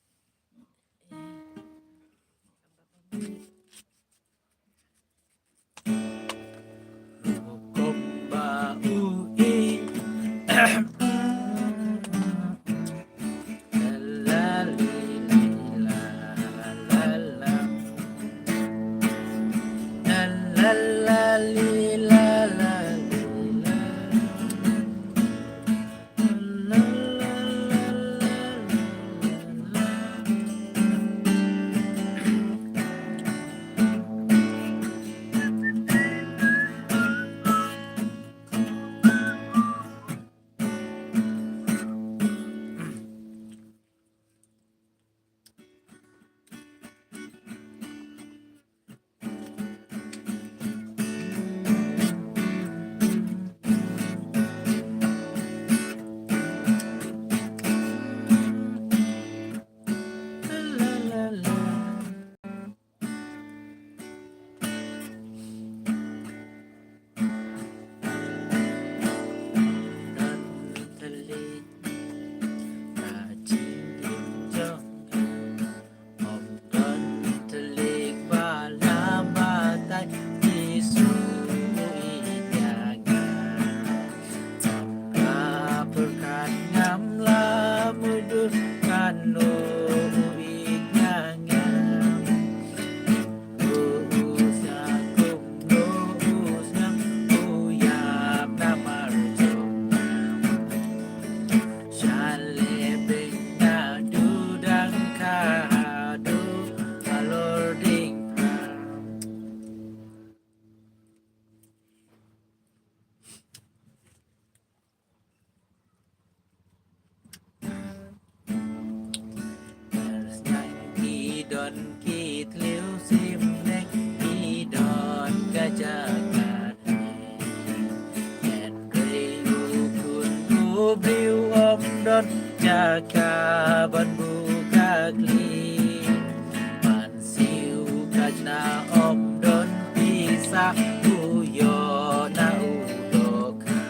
Mynsiem u khajna ym don pisa, u ïoh na u dohkha.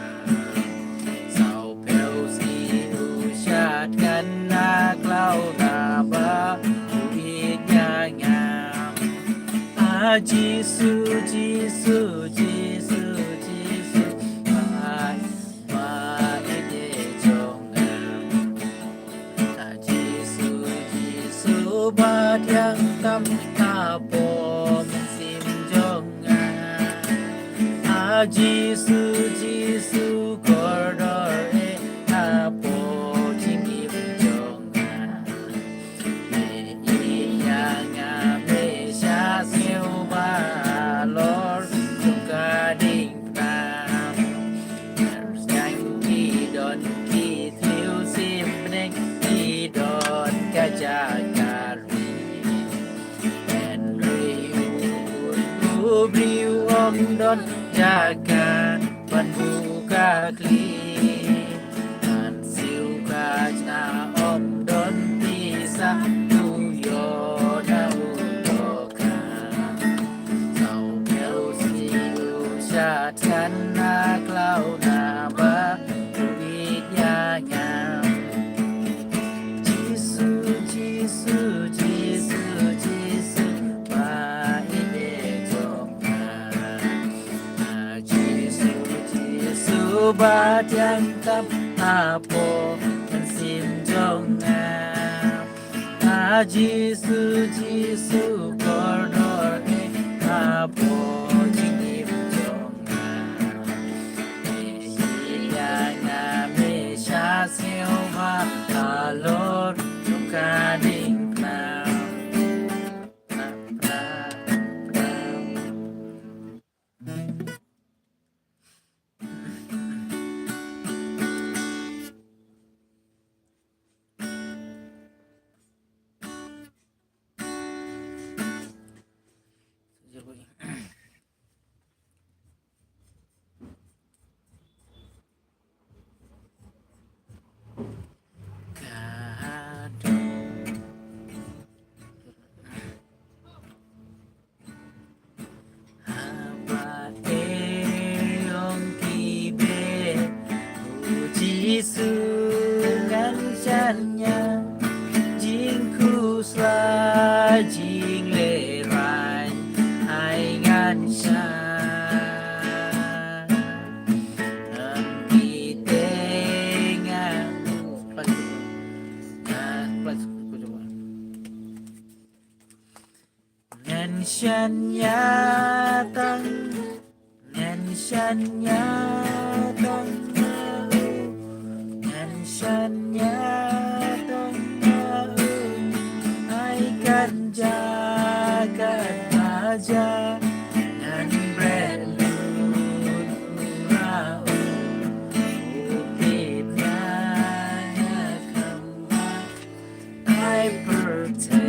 Saw phew sngi u shad kane khlaw naba u ïeit ïa nga. A Jisu, Jisu, Jisu, Jisu, ba, ba ïeit jong nga. A Jisu, Jisu ba thiang tam hapoh mynsiem jong nga. A Jisu, Jisu kordor eh hapoh jingim jong nga. Me ïeit ïa nga, me shah sngewbha halor jong ka diengphna. Ngan sngewthuh ki don ki thliew sim bneng, ki don ka jaka ri. Hynrei u briew ym don jaka ban buh ka khlieh. Mynsiem u khajna ym don pisa, u ïoh na u dohkha. Saw phew sngi u shad kane khlaw naba u ïeit ïa nga. Jisu, Jisu, Jisu, Jisu ba ïeit jong nga. A Jisu, Jisu ba thiang tam hapoh mynsiem jong nga. A Jisu, Jisu kordor eh hapoh jingim jong nga. Me ïeit ïa nga, me shah sngewbha halor jong ka diengphna. Haba e ong ki beh, u Jisu ngan shaniah, jingkhuslai jinglehraiñ ai ngan shah. Ngam kit te nga. Ngan shaniah tang, ngan shaniah tang nga u, ngan shaniah tang nga u. Ai kan jaka ba jia, ngan bret lut u ha u. U tip ïa nga khamtam. I protect.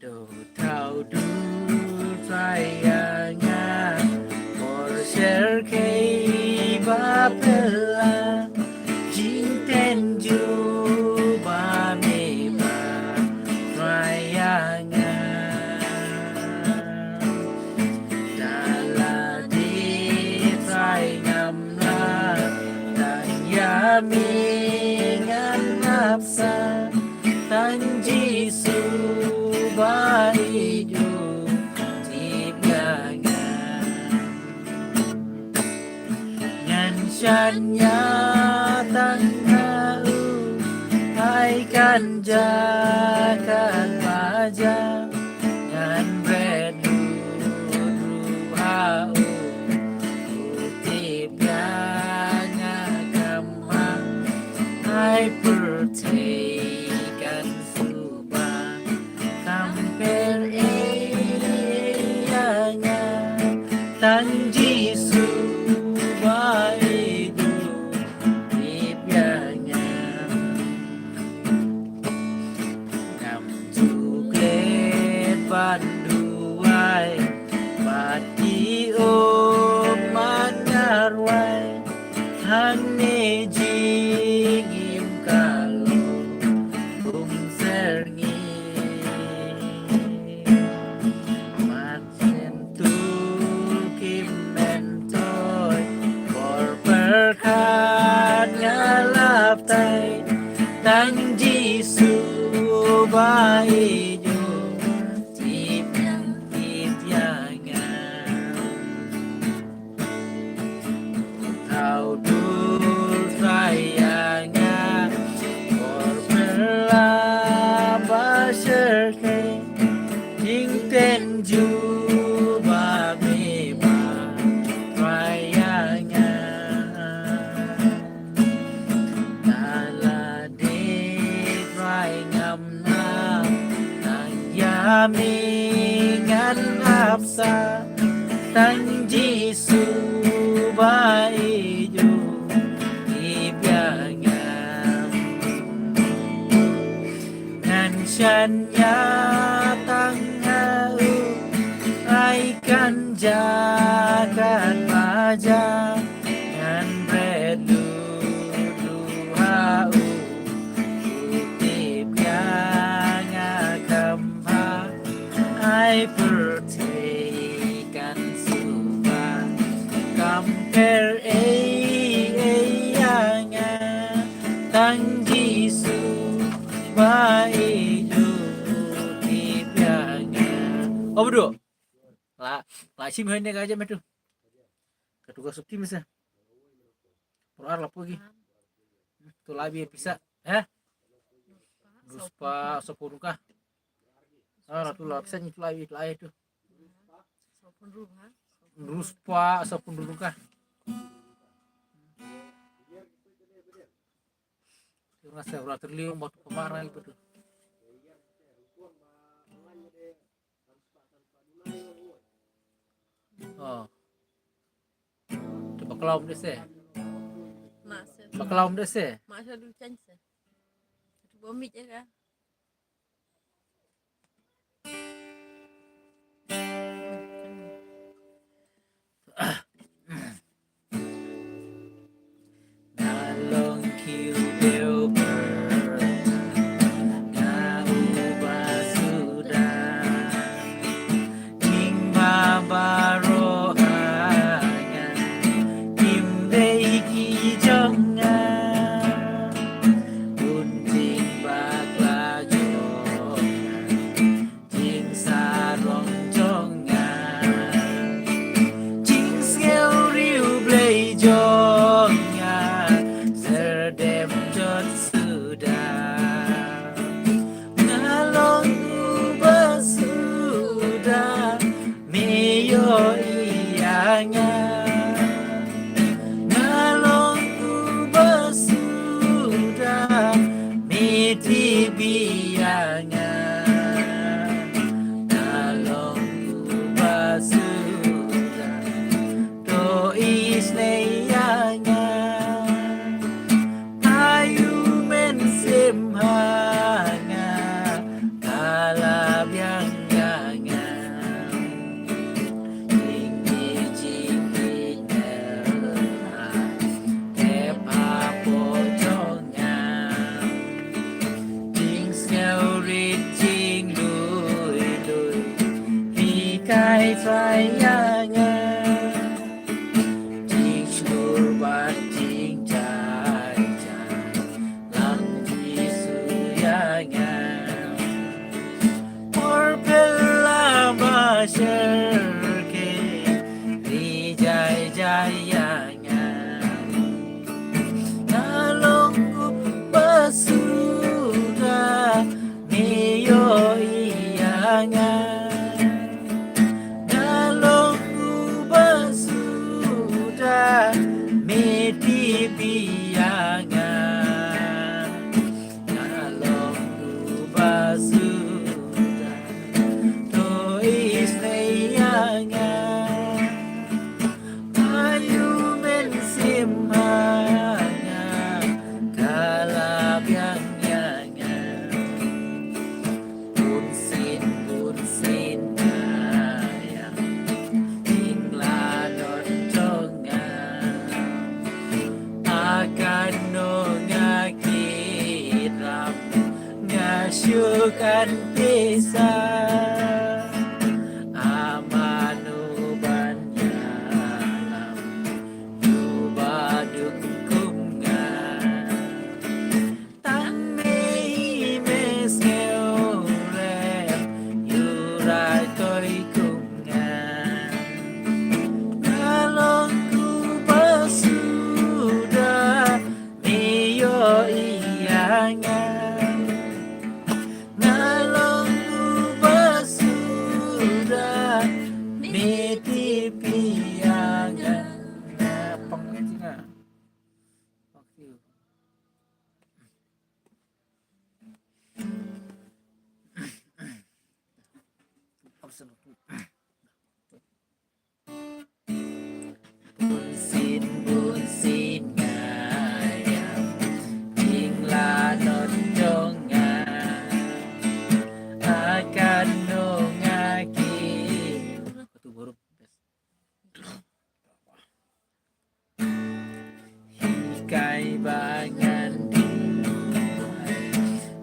To thaw duh Trai ïa nga, por sher khei ba pela. Jingteng jubab me ba Trai ïa nga. Da lade Trai ngam lah tang ïa me ngan ap sah, tang Jisu ba ïeit u tip ïa nga. Ngan shaniah tang nga u, ai kan jaka ba jia, ngan bret lut u ha u. U tip ïa nga khamtam, ai pyrthei kan suba. Kam pher ei ei ïa nga, tang Jisu ba ïeit u tip ïa nga. Ngam ju klet ban duwai bad ki Wai hangne jingim ka long um syrngiew. Mat sien tu kim myntoi por pyrkhat nga lap tai tang Jisu ba ïeit u tip ïa nga. Thaw dur Trai ïa nga por pyrla ba shyrkhei jingtynjuh ba me ba Trai ïa nga. Nga la dei Trai ngam nang ïa me ngan ap sa tang Jisu ba ïeit u tip ïa nga. Ngan shaniah tang ha u ai kan jaka ba jaka ngan ret lut ruh ha u. U tip ïa nga kham bha ai pyrthei kan sumar kam pher ei ei ïa nga. Tang Jisu ba ïeit u tip ïa nga. Obodo. La la shim hoi ne ka jam tu. Ka tu ka sukti misa. Por ar la pogi. Tu la bi pisa. Heh? Ruspa sapun ruka. Ah, la tu la pisa ni tu la bi tu la tu. Ruspa sapun ruka. Terima kasih, ora terliung batu pemarang itu tu. Oh. Te ba khlaw ym dei se. Ma se. Ba khlaw ym dei se. Ma se du chen se. Tu ba mit ïa ka. Nga long khiew beiñ bha, nga uba suda. Jingma baroh ha nga kim dei ki jong nga. Un jingbakla jong nga, jingsarong jong nga, jingsngew riewblei jong nga, serdem jot suda. Nga long uba suda, me ïohi ïa nga. Nga long uba suda, me tip ïa nga. Nga long uba suda, to isynei ïa nga. Aïu men sim ha nga, ka la biang ïa nga. Jingmut jingmut ha, tep hapoh jong nga. Jingsngew rit jingduh duh, hikai Trai ïa nga. Jingshlur bad jingjai jai, lam Jisu ïa nga. Por pher la ba shyrkhei, ri jai jai ïa nga. Nga long uba suda, me ïohi ïa nga. Nga long uba suda, me tip ïa nga. Nga long uba suda, to isynei ïa nga. Aïu men sim ha nga, ka la biang ïa nga. Bun sien bun sien nga ïa, jingla don jong nga. Kan pisa amanu ban ïalam, yu ba duk kum nga. Tang mei me sngewrem, yu rai toi kum nga. Nga long u ba suda, me ïohi ïa nga. Nga long u ba suda, me tip ïa nga. Pang ïa nga. Fuck you. Bun sien, bun sien nga ïam, jinglahnot jong nga. Akan nong aki. Hikai ba ngan duwai,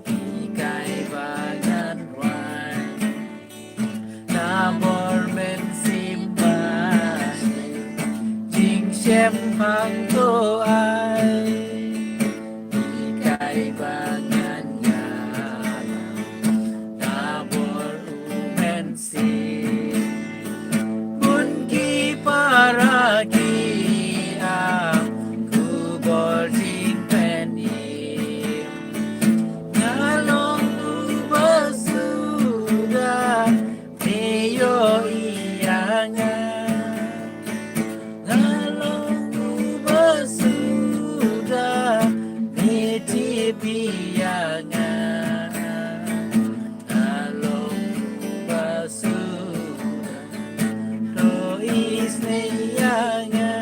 hikai ba ngan rwai. Namar mynsiem ba sniew, jingshem hangto ai. Hikai ba ngan ïalam, namar u mynsiem. Bun ki para ki ap khubor jingpynim. Nga long u ba suda, me ïohi ïa nga. Nga long u ba suda, me tip ïa nga. Nga long u ba suda, to isynei ïa nga.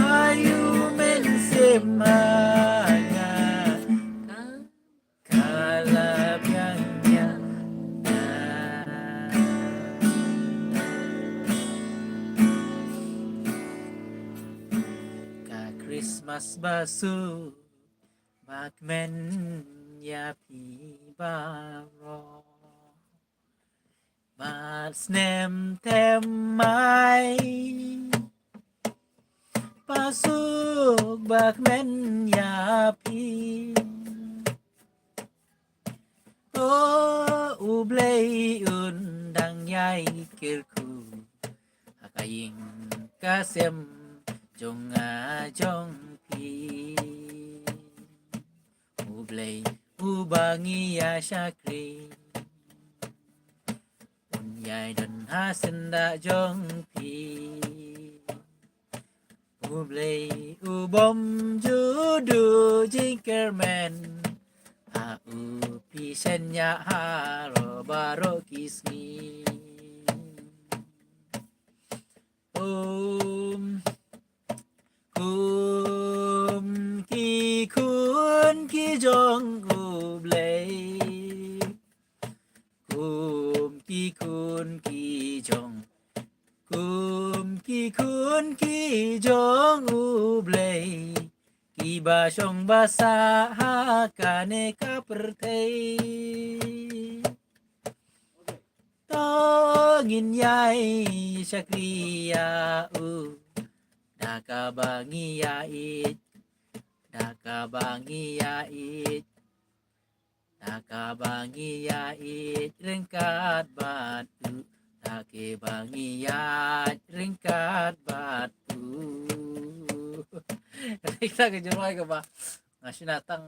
Ai u mynsiem ha nga. Ka la biang ïa nga. Ka Christmas ba suk ba kmen ïa phi baroh. Bad snem te mai ba suk ba kmen ïa phi. To U Blei un dang ïai kyrkhu ha ka ïing ka sem jong nga jong phi. U Blei uba ngi ïa shakri, un ïai don ha syndah jong phi. U Blei u bym ju duh jingkyrmen ha u, phi shaniah ha baroh ki sngi. Um, kum ki khun ki jong U Blei. Kum ki khun ki jong, kum ki khun ki jong U Blei, kiba shong ba sah ha kane ka pyrthei. To ngin ïai shakri ïa u da kaba ngi ïa ïeit, da kaba ngi ïa ïeit, da kaba ngi ïa ïeit ryngkat bad u, da kaba ngi ïa ïeit ryngkat bad u. Kita ka jingrwai kaba nga shu na tang,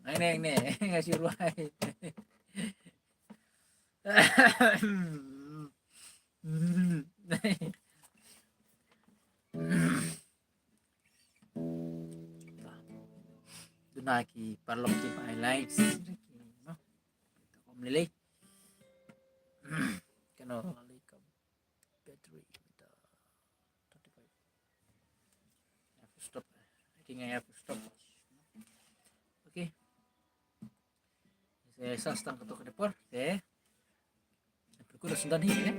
hangne, hangne nga shu rwai. Duna ki paralok kiba ai likes, ki, no? Kum lei lei. Kano lei kum battery, thirty-five. I have to stop. I think I have to stop. Okay. Sa, sa stang kato ka dei por te. Pyrkhat da sngewdon hi ne.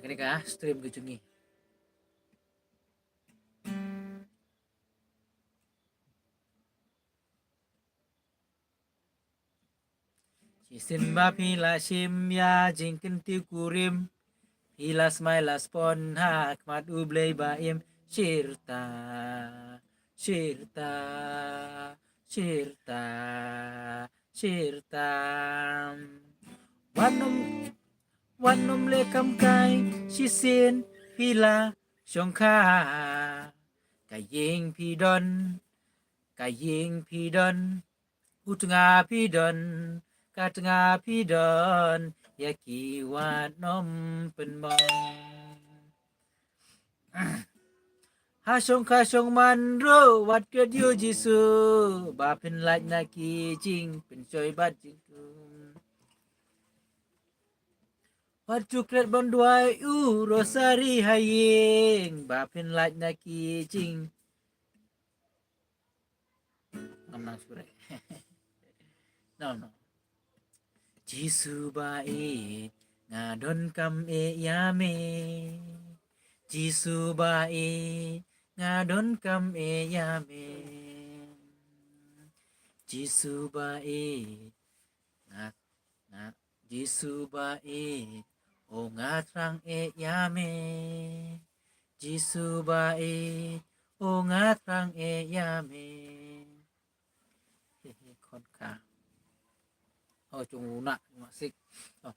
Kane ka stream ka jong ngi. Shisien ba phi la shim ïa jingkyntiew kurim, phi la smai la spon ha khmat U Blei ba im. Shirta, shirta, shirta, shirta. Wat nym, wat nym leh kam kai, shisien phi la shongkha. Ka ïing phi don, ka ïing phi don, u tnga phi don, ka tnga phi don, ïa ki wat nym pynmong. Ha shongkha shongman ruh wat kyrkhu Jisu, ba phin lait na ki jingpynshoi bad jingtum. Wat ju klet ban duwai u rosari ha ïing, ba phin lait na ki jing. Ngam nang sure. No, no. Jisu ba ïeit, nga donkam eh ïa me. Jisu ba ïeit, nga donkam eh ïa me. Jisu ba ïeit, nga, nga, Jisu ba ïeit, o nga thrang eh ïa me. Jisu ba ïeit, o nga thrang eh ïa me. He, he, khon ka. Oh, chung u na, u na sik. Oh.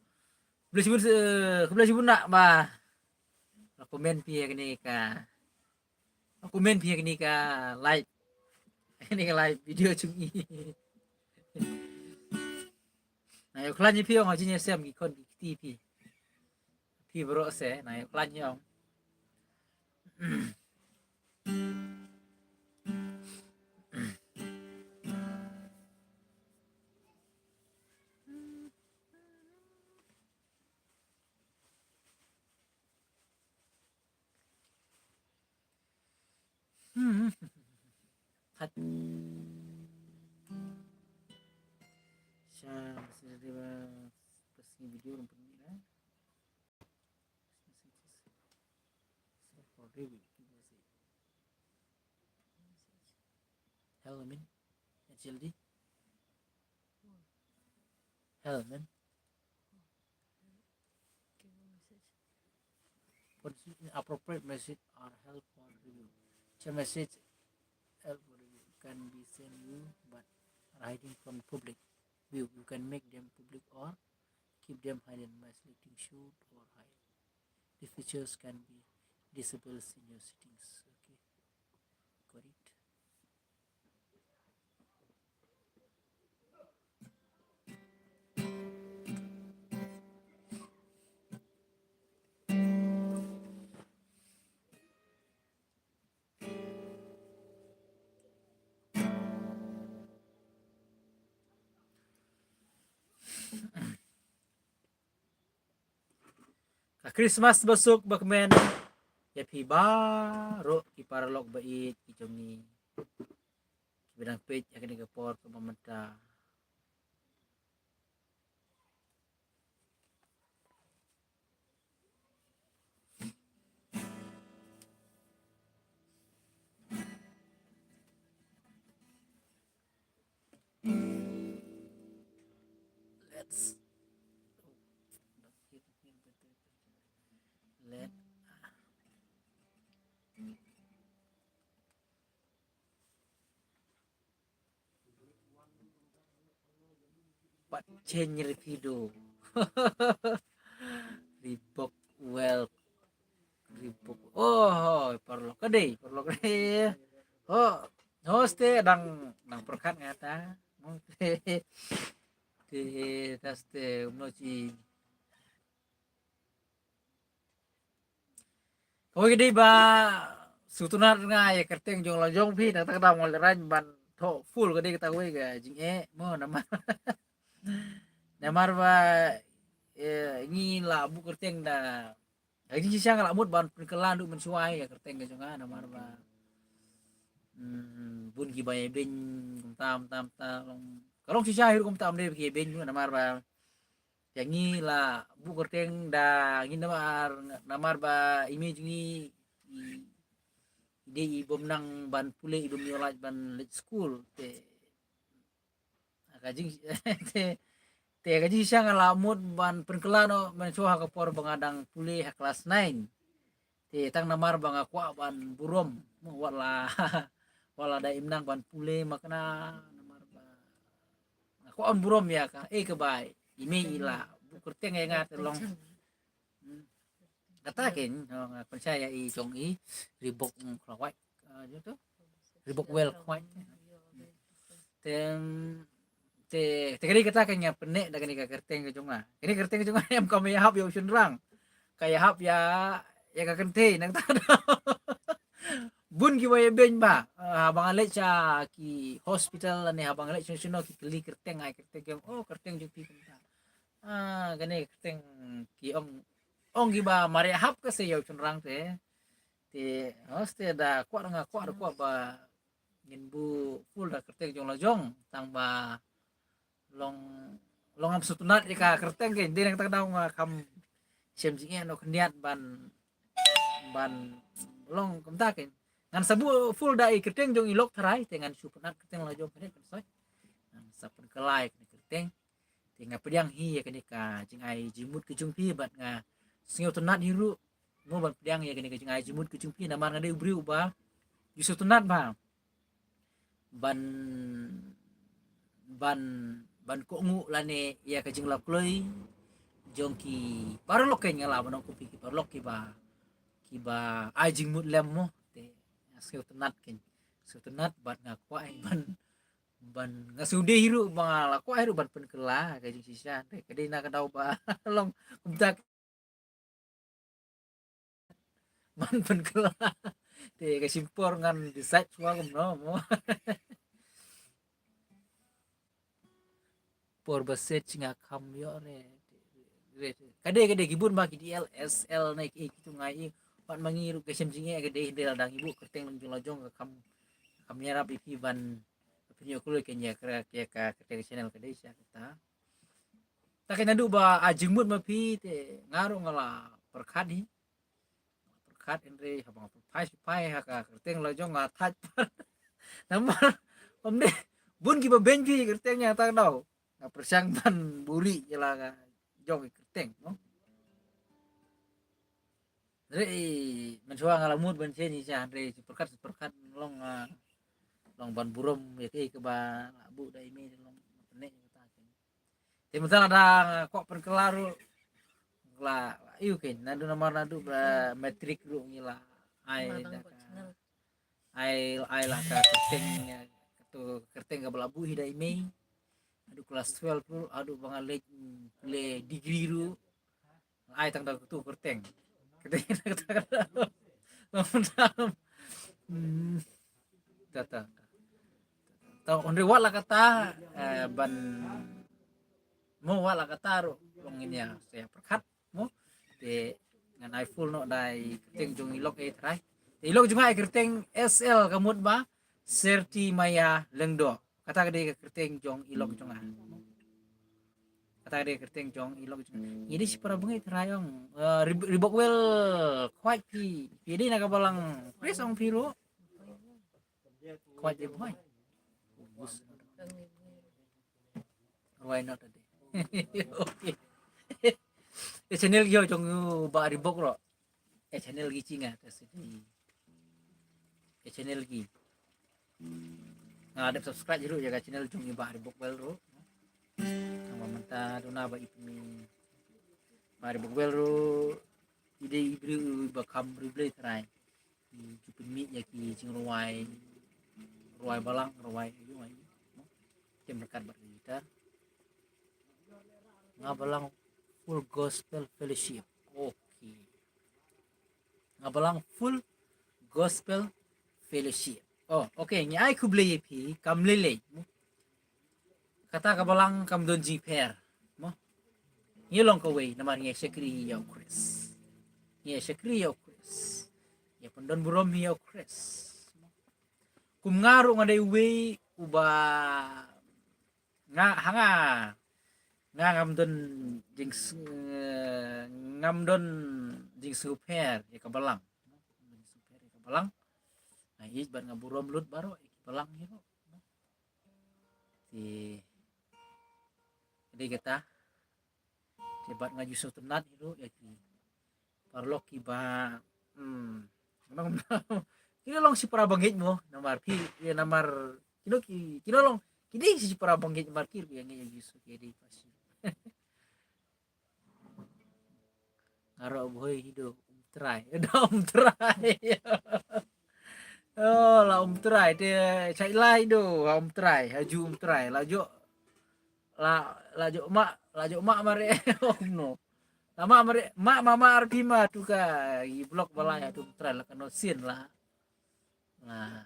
Khublei shibun, eh, khublei shibun na ba. Comment phi ïa kane ka. Comment phi ïa kane ka live. Kane ka live video jong ngi. Na ïoh khlaiñ ïa phi ong ha jingïasem ki khon ki kti phi. Phi baroh se na ïoh khlaiñ ïa ong. Hmm. Sha message dia ba press ni video rumput ni lah. Hello, Min. H L D. Hello, Min. What is it? Inappropriate message are held for review. Such message held for review can be sent you, but are hiding from public view. You can make them public or keep them hidden by selecting show or hide. These features can be disabled in your settings. Okay, got it. Ka Christmas basuk bakmen ïa phi baroh ki paralok ba ïeit ki jong ngi. Kiba dang peit ïa kane ka por kaba mynta. Let's let Pat change refido. Reebok well. Reebok. Oh, paralok ka dei, paralok ka dei. Oh, hoste dang, dang pyrkhat nga ta. Te, te, taste, umno chi. Kawei ka dei ba sngewtynnat nga ïa ka kyrteng jong la jong phi, nangta ka dang wan lehrain ban thoh full ka dei kata kawei ka jingeh mo namar. Namar ba, eh, ngi la buh kyrteng da ka jingshisha nga la mut ban pynkylla duh mynshuwa ïa ka kyrteng ka jong nga namar ba, hmm, bun kiba ïa beiñ kumta kumta kumta long. Ka long shisha hi ruh kumta, ym dei ba ki ïa beiñ namar ba Te ngi la buh kyrteng da ngi namar, namar ba i mei jong ngi i, i dei i bym nang ban pule, i bym ïoh lait ban leit skul. Te ka jing, te Te ka jingshisha nga la mut ban pynkylla noh mynshuwa ha ka por ba nga dang pule ha klas nine. Te tang namar ba nga kwah ban burom, wat la, wat la da im nang ban pule ma kane, namar ba nga kwah ban burom ïa ka, eh, ka bai i mei i la buh kyrteng ïa nga te long. Hmm. Kata keiñ, oh, nga pynshai ïa i jong i Reebok, mm, Khrawai. Ah, ïa tu. Reebok Well Khrawai. Te, te, te ka dei kata keiñ nga pyneh da kane ka kyrteng ka jong nga. Kane ka kyrteng ka jong nga em kam ïahap ïa u shynrang. Ka ïahap ïa, ïa ka kynthei nangta. Bun kiba ïa beiñ ba. Ah, haba nga leit sha ki hospital lane haba nga leit shano shano ki kylli kyrteng, ai kyrteng ki ong, oh, kyrteng jong phi kumta. Ah, kane ka kyrteng ki ong, ong kiba mar ïahap ka se ïa u shynrang te. Te, hooid te da kwah da nga kwah da kwah ba ngin buh full da kyrteng jong la jong, tang ba long, long ngam sngewtynnat ïa ka kyrteng keiñ, dei nangta ka daw nga kham shem jingeh noh khyndiat ban, ban long kumta keiñ. Ngan sa buh full da i kyrteng jong i lok tharai, te ngan shu pynnat kyrteng la jong kane kan soi. Ngan sa pynkylla ïa kane kyrteng. Te nga pdiang hi ïa kane ka jingai jingmut ka jong phi bad nga sngewtynnat hi ruh. Mo ban pdiang ïa kane ka jingai jingmut ka jong phi namar nga dei u briew uba ju sngewtynnat ba ban, ban, ban kohnguh lane ïa ka jinglap kloi jong ki paralok keiñ, nga lah ban ong kum phi ki paralok kiba, kiba ai jingmut lem mo. Te nga sngewtynnat keiñ, sngewtynnat bad nga kwah ban, ban nga sngewdei hi ruh ba nga la kwah hi ruh ban pynkylla ka jingshisha. Te ka dei na ka daw ba long kumta man pynkylla. Te ka shim por ngan decide shuwa kumno mo. Por ba set nga kham ïoh re. Re, re. Ka dei, ka dei ki bun ba ki D L, S L ne ki, ki tu ngai i. Pat ma ngi ruh ka shem jingeh ka dei hynrei lada ngi buh kyrteng jong la jong ka kham, kham ïarap ïa phi ban pynïoh kloi kane ka, ka, ka, ka channel ka dei sha kata. Ta ka naduh ba ai jingmut ma phi te nga ruh nga la pyrkhat hi. Pyrkhat hynrei haba nga pyrphai shu phai ha ka kyrteng la jong nga thait pat. Namar ym dei bun kiba beiñ phi kyrteng ïa ta ka daw. Nga pyrshang ban buri ïa la ka jong i kyrteng mo. Hynrei mynshuwa nga la mut ban shen shisha hynrei shu pyrkhat shu pyrkhat long, ah, long ban burom ïa kaei kaba la buh da i mei long pyneh ïa kata. Te mynta lada nga kwah pynkylla ruh la ïoh keiñ naduh namar naduh ba matric ruh ngi la ai da ka ai, ai la ka kyrteng, eh, tu kyrteng kaba la buh hi da i mei. Haduh klas twelve ruh, haduh ba nga leit, mm, pule degree ruh. Ai tang da tu kyrteng. Kyrteng kata kata. Hmm. Kata. Tang hynrei wat la kata, eh, ban mo wat la kata ruh long ngin ïa sa ïa pyrkhat mo. Te ngan ai full noh da i kyrteng jong i lok ei trai. Te i lok jong nga i kyrteng S L ka mut ba Serti Maya Lyngdoh. Kata ka dei ka kyrteng jong i lok jong nga. Kata ka dei ka kyrteng jong i lok jong nga. Ngi dei shipara bngi trai ong. Eh, Rib-, Reebok Well Khwait phi. Phi dei na ka balang Chris ong phi ruh. Khwait dei bngi. Why not today? Okay. E channel ki jong u Bah Reebok ruh. E channel ki jong nga ka sdang. E channel ki. Nga dep subscribe ruh ïa ka channel jong i Bah Reebok Well ruh. Nga mynta duna ba i pynmih Bah Reebok Well ruh i dei i briew ba kham riewblei trai. Ki ju pynmih ïa ki jingrwai, rwai balang, rwai aïu aïu. Kem ryngkat bad kita. Nga balang Full Gospel Fellowship. Okay. Nga balang Full Gospel Fellowship. Oh, okay, ngi ai khublei ïa phi, kam lei lei. Kata ka balang kam don jingpher. Mo. Ngi long kawei namar ngi shakri ïa u Khrist. Ngi shakri ïa u Khrist. Ngi pyndon burom ïa u Khrist. Kum nga ruh nga dei uwei uba nga, ha nga, nga ngam don jing, ngam don jingsngewpher ïa ka balang. Jingsngewpher ïa ka balang. Nga ïeit bad nga burom lut baroh ïa ki balang hi ruh. Te Dei kata. Te bad nga ju sngewtynnat hi ruh ïa ki paralok kiba, hmm, ki la long shipara bangeit mo, namar phi, ïa namar kino ki, kino long ki dei shipara bangeit namar ki ruh ïa ngeit ïa u Jisu ki dei pashi. Nga ruh bhoi hi do um trai. Do um trai. Oh, la um trai te chai lai do ha um trai, ha ju um trai. La jo, la, la jo ma, la jo ma mare. Oh no. La ma mare, ma ma ma arpi ma tu ka i blok balai ha tu um trai la kano sin la. La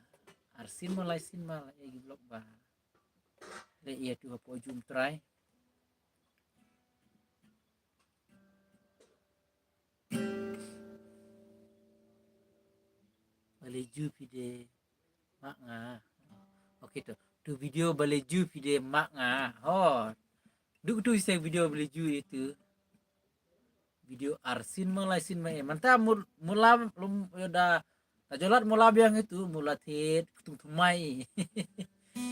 arsin ma lai sin ma la i blok ba. Le ia tu ha po ju um trai. Balei ju phi de mak nga. Okay tu. Tu video balei ju phi de mak nga. Ho. Duk tu ise video balei ju itu. Video arsin ma lai sin ma e. Manta mul-, mula lum yoda. Ta jolat mula biang itu mula thied kutung thumai.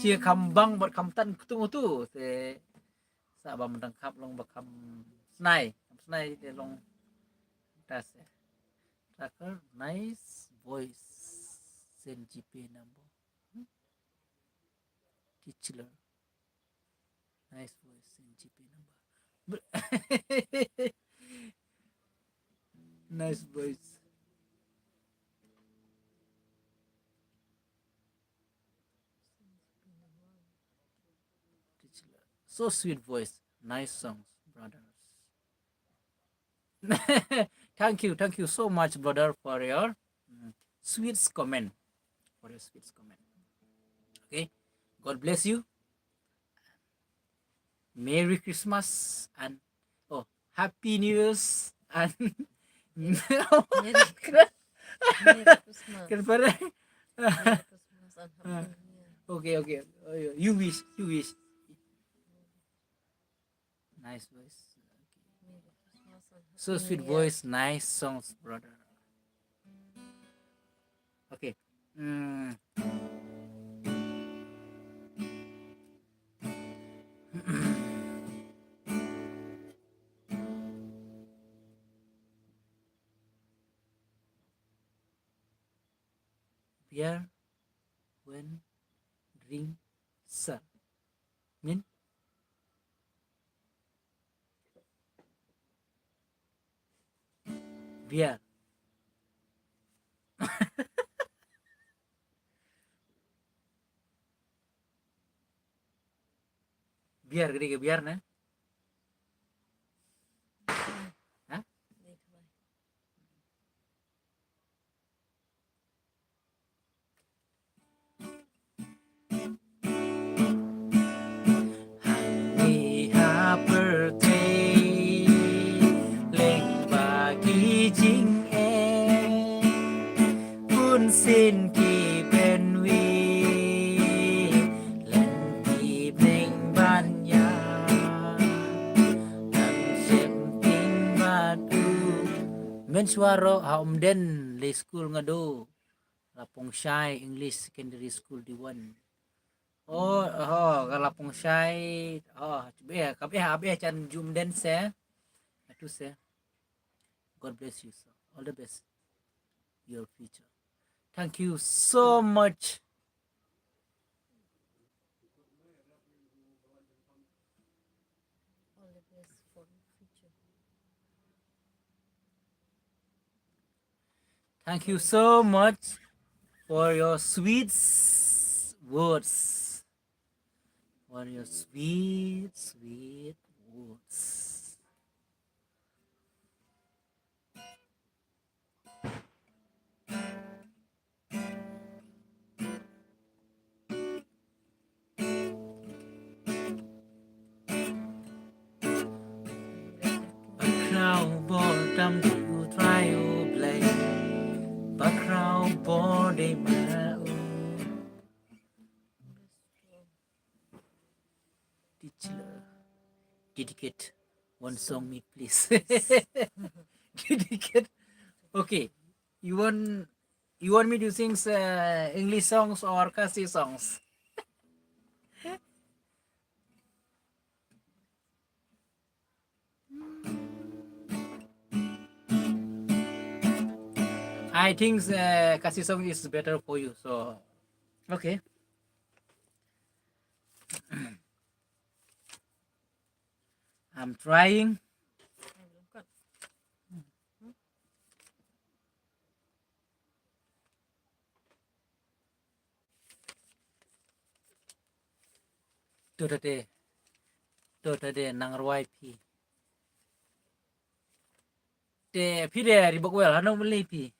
Cia kham bang bad kham tan kutung utu. Se Sa ba mdang khap long ba kham snai. Kham snai te long tas eh. Tracker, nice voice. Send G P number. Hmm? Teacher. Nice voice, send G P number. Nice voice. So sweet voice, nice songs, brothers. Thank you, thank you so much, brother, for your mm, sweet comment, for your sweet comment. Okay, God bless you. Merry Christmas and oh, Happy New Year's and Merry Christmas. Merry Christmas. Kenapa? Merry Christmas and Happy New Year. Okay, okay. Oh, you, you wish, you wish. Nice voice. Okay. Merry Christmas and So Happy sweet New Year. Voice, nice songs, brother. Okay. Mm. Beer when drink sir. Min? Beer. Beer, kadi ke beer ne? Ha? Hangne ha pyrthei lyngba ki jingeh, bunsien ki pynwit lane ki bneng ban ïap, ngan sheptieng bad u. Mynshuwa ruh ha Umden lei skul nga duh. Lapongshai English Secondary School D one. Oh, oh, ka Lapongshai. Oh, be, ka be, be chan jum den se. Atu se. God bless you, sir. All the best. Your future. Thank you so much. All the best for your future. Thank you so much for your sweet s-, words. For your sweet, sweet words. Bakhraw bor tam di u Trai u Blei. Bakhraw bor de ma u. Teacher, dedicate one song me, please. Dedicate. Okay. You want, you want me to sing, uh, English songs or Khasi songs? I think uh, Khasi song is better for you. So, okay. I'm trying. To tade, to tade nang rwai phi. Te phi de ri bok wel hano mele phi.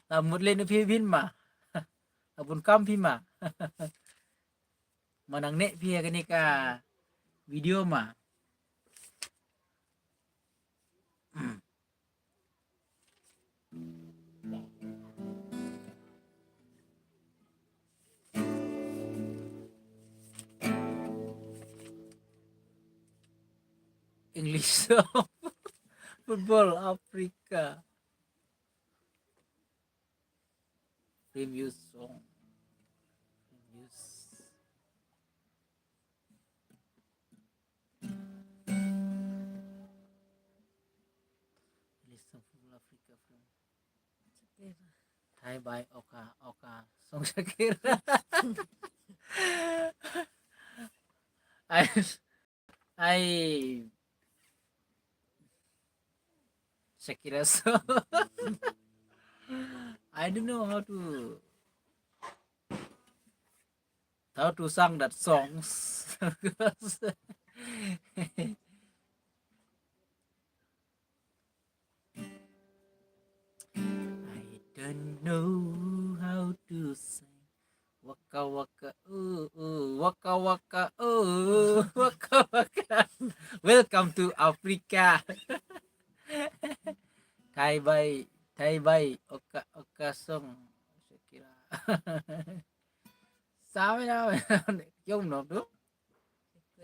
La mut le no phi bin ma. La bun kam phi ma. Ma nang ne phi ha kane ka video ma. English song. Football Africa. Famous song. Famous. List of Football Africa from Thai by Oka Oka song Shakira. I I Shakira song. I don't know how to how to sing that songs. I don't know how to sing. Waka waka ooh ooh, waka waka ooh, waka waka. Welcome to Africa. Thai bai, Thai bai, oka oka song. Shakira. Same na yom no tu.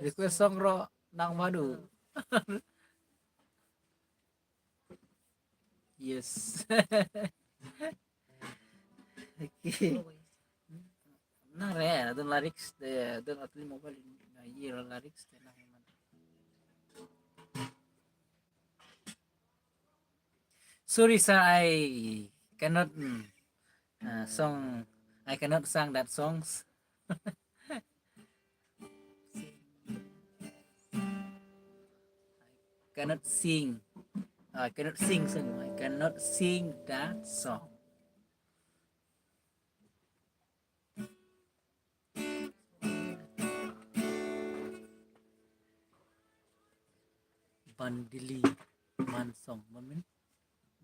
Request song ro nang madu. Yes. Okay. Nang re, adon lyrics de, adon atli mobile na ye lyrics de nang man. Sorry sir, I cannot mm, uh, song. I cannot sing that songs. Cannot sing. I cannot sing song. I cannot sing that song. Bandili man song, mamin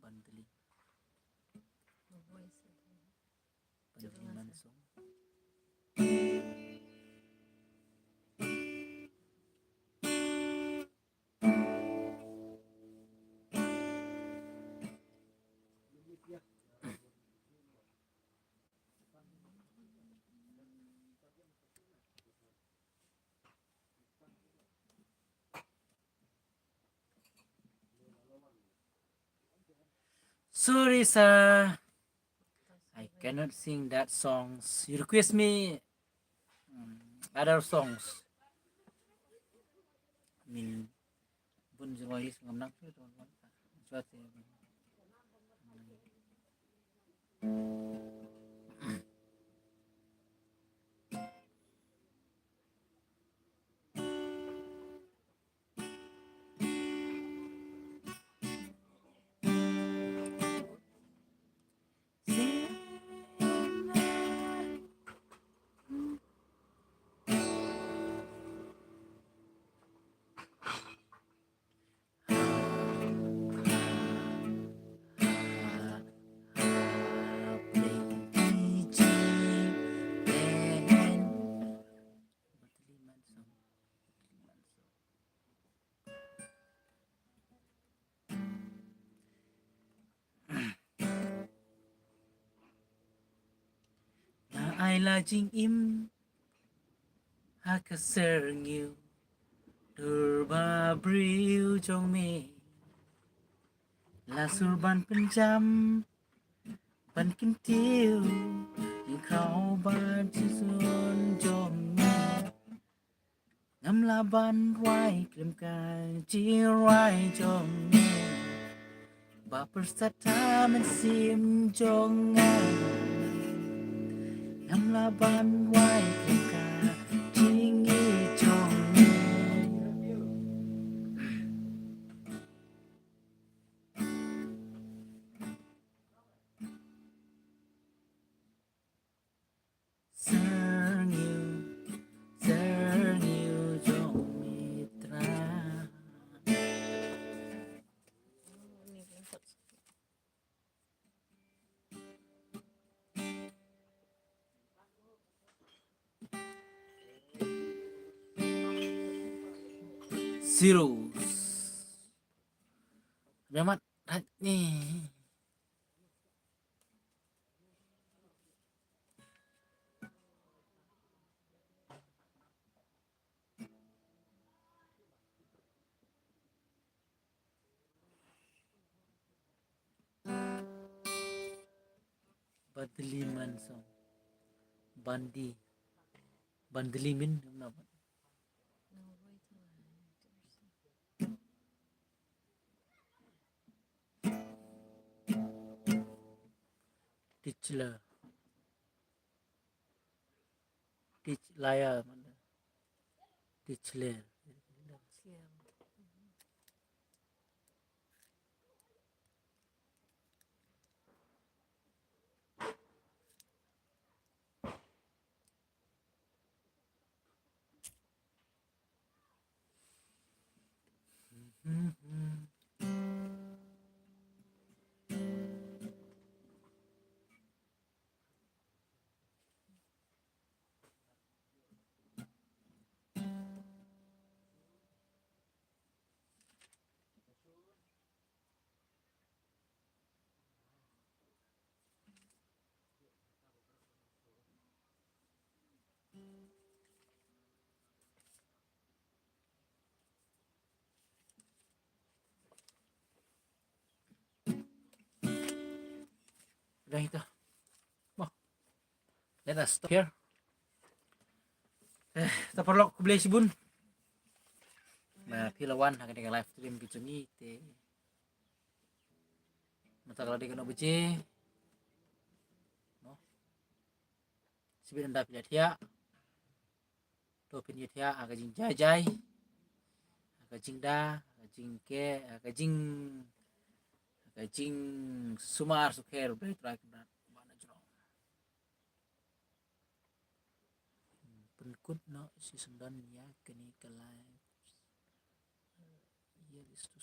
bandili. Bandili man song. Sorry sir, I cannot sing that songs. You request me mm, other songs. I mean, bun jroi lis ngam nang tu tu. Nga ai la jingim ha ka syrngiew dur ba briew jong me. La sur ban pynjam ban kyntiew jingkhraw bad jingsngew jong me. Ngam lah ban rwai khlem ka jingrwai jong me. Ba pyrsa ta mynsiem jong nga, ngam lah ban wai ka jingïeit jong me. Syrngiew, syrngiew jong me Trai. Zero. Mat, mat ni. Badliman song. Bandi. Bandli min, na ba? Tichler. Tich laya mana. Tichler. Dah itu. Bah. Let us stop here. Eh, ta paralok, khublei shibun. Ba phi la wan ha kane ka live stream ka jong ngi te. Mynta ka la dei kano baje. No. Shibit ynda phi la thiah. To phin ïa thiah ha ka jingjai jai, ha ka jingda, ha ka jingkeh, ha ka jing, ha ka jingsumar sukher, Blei Trai Kynrad ba na jrong. Pynkut noh shi syndon ïa kane ka live. Here is to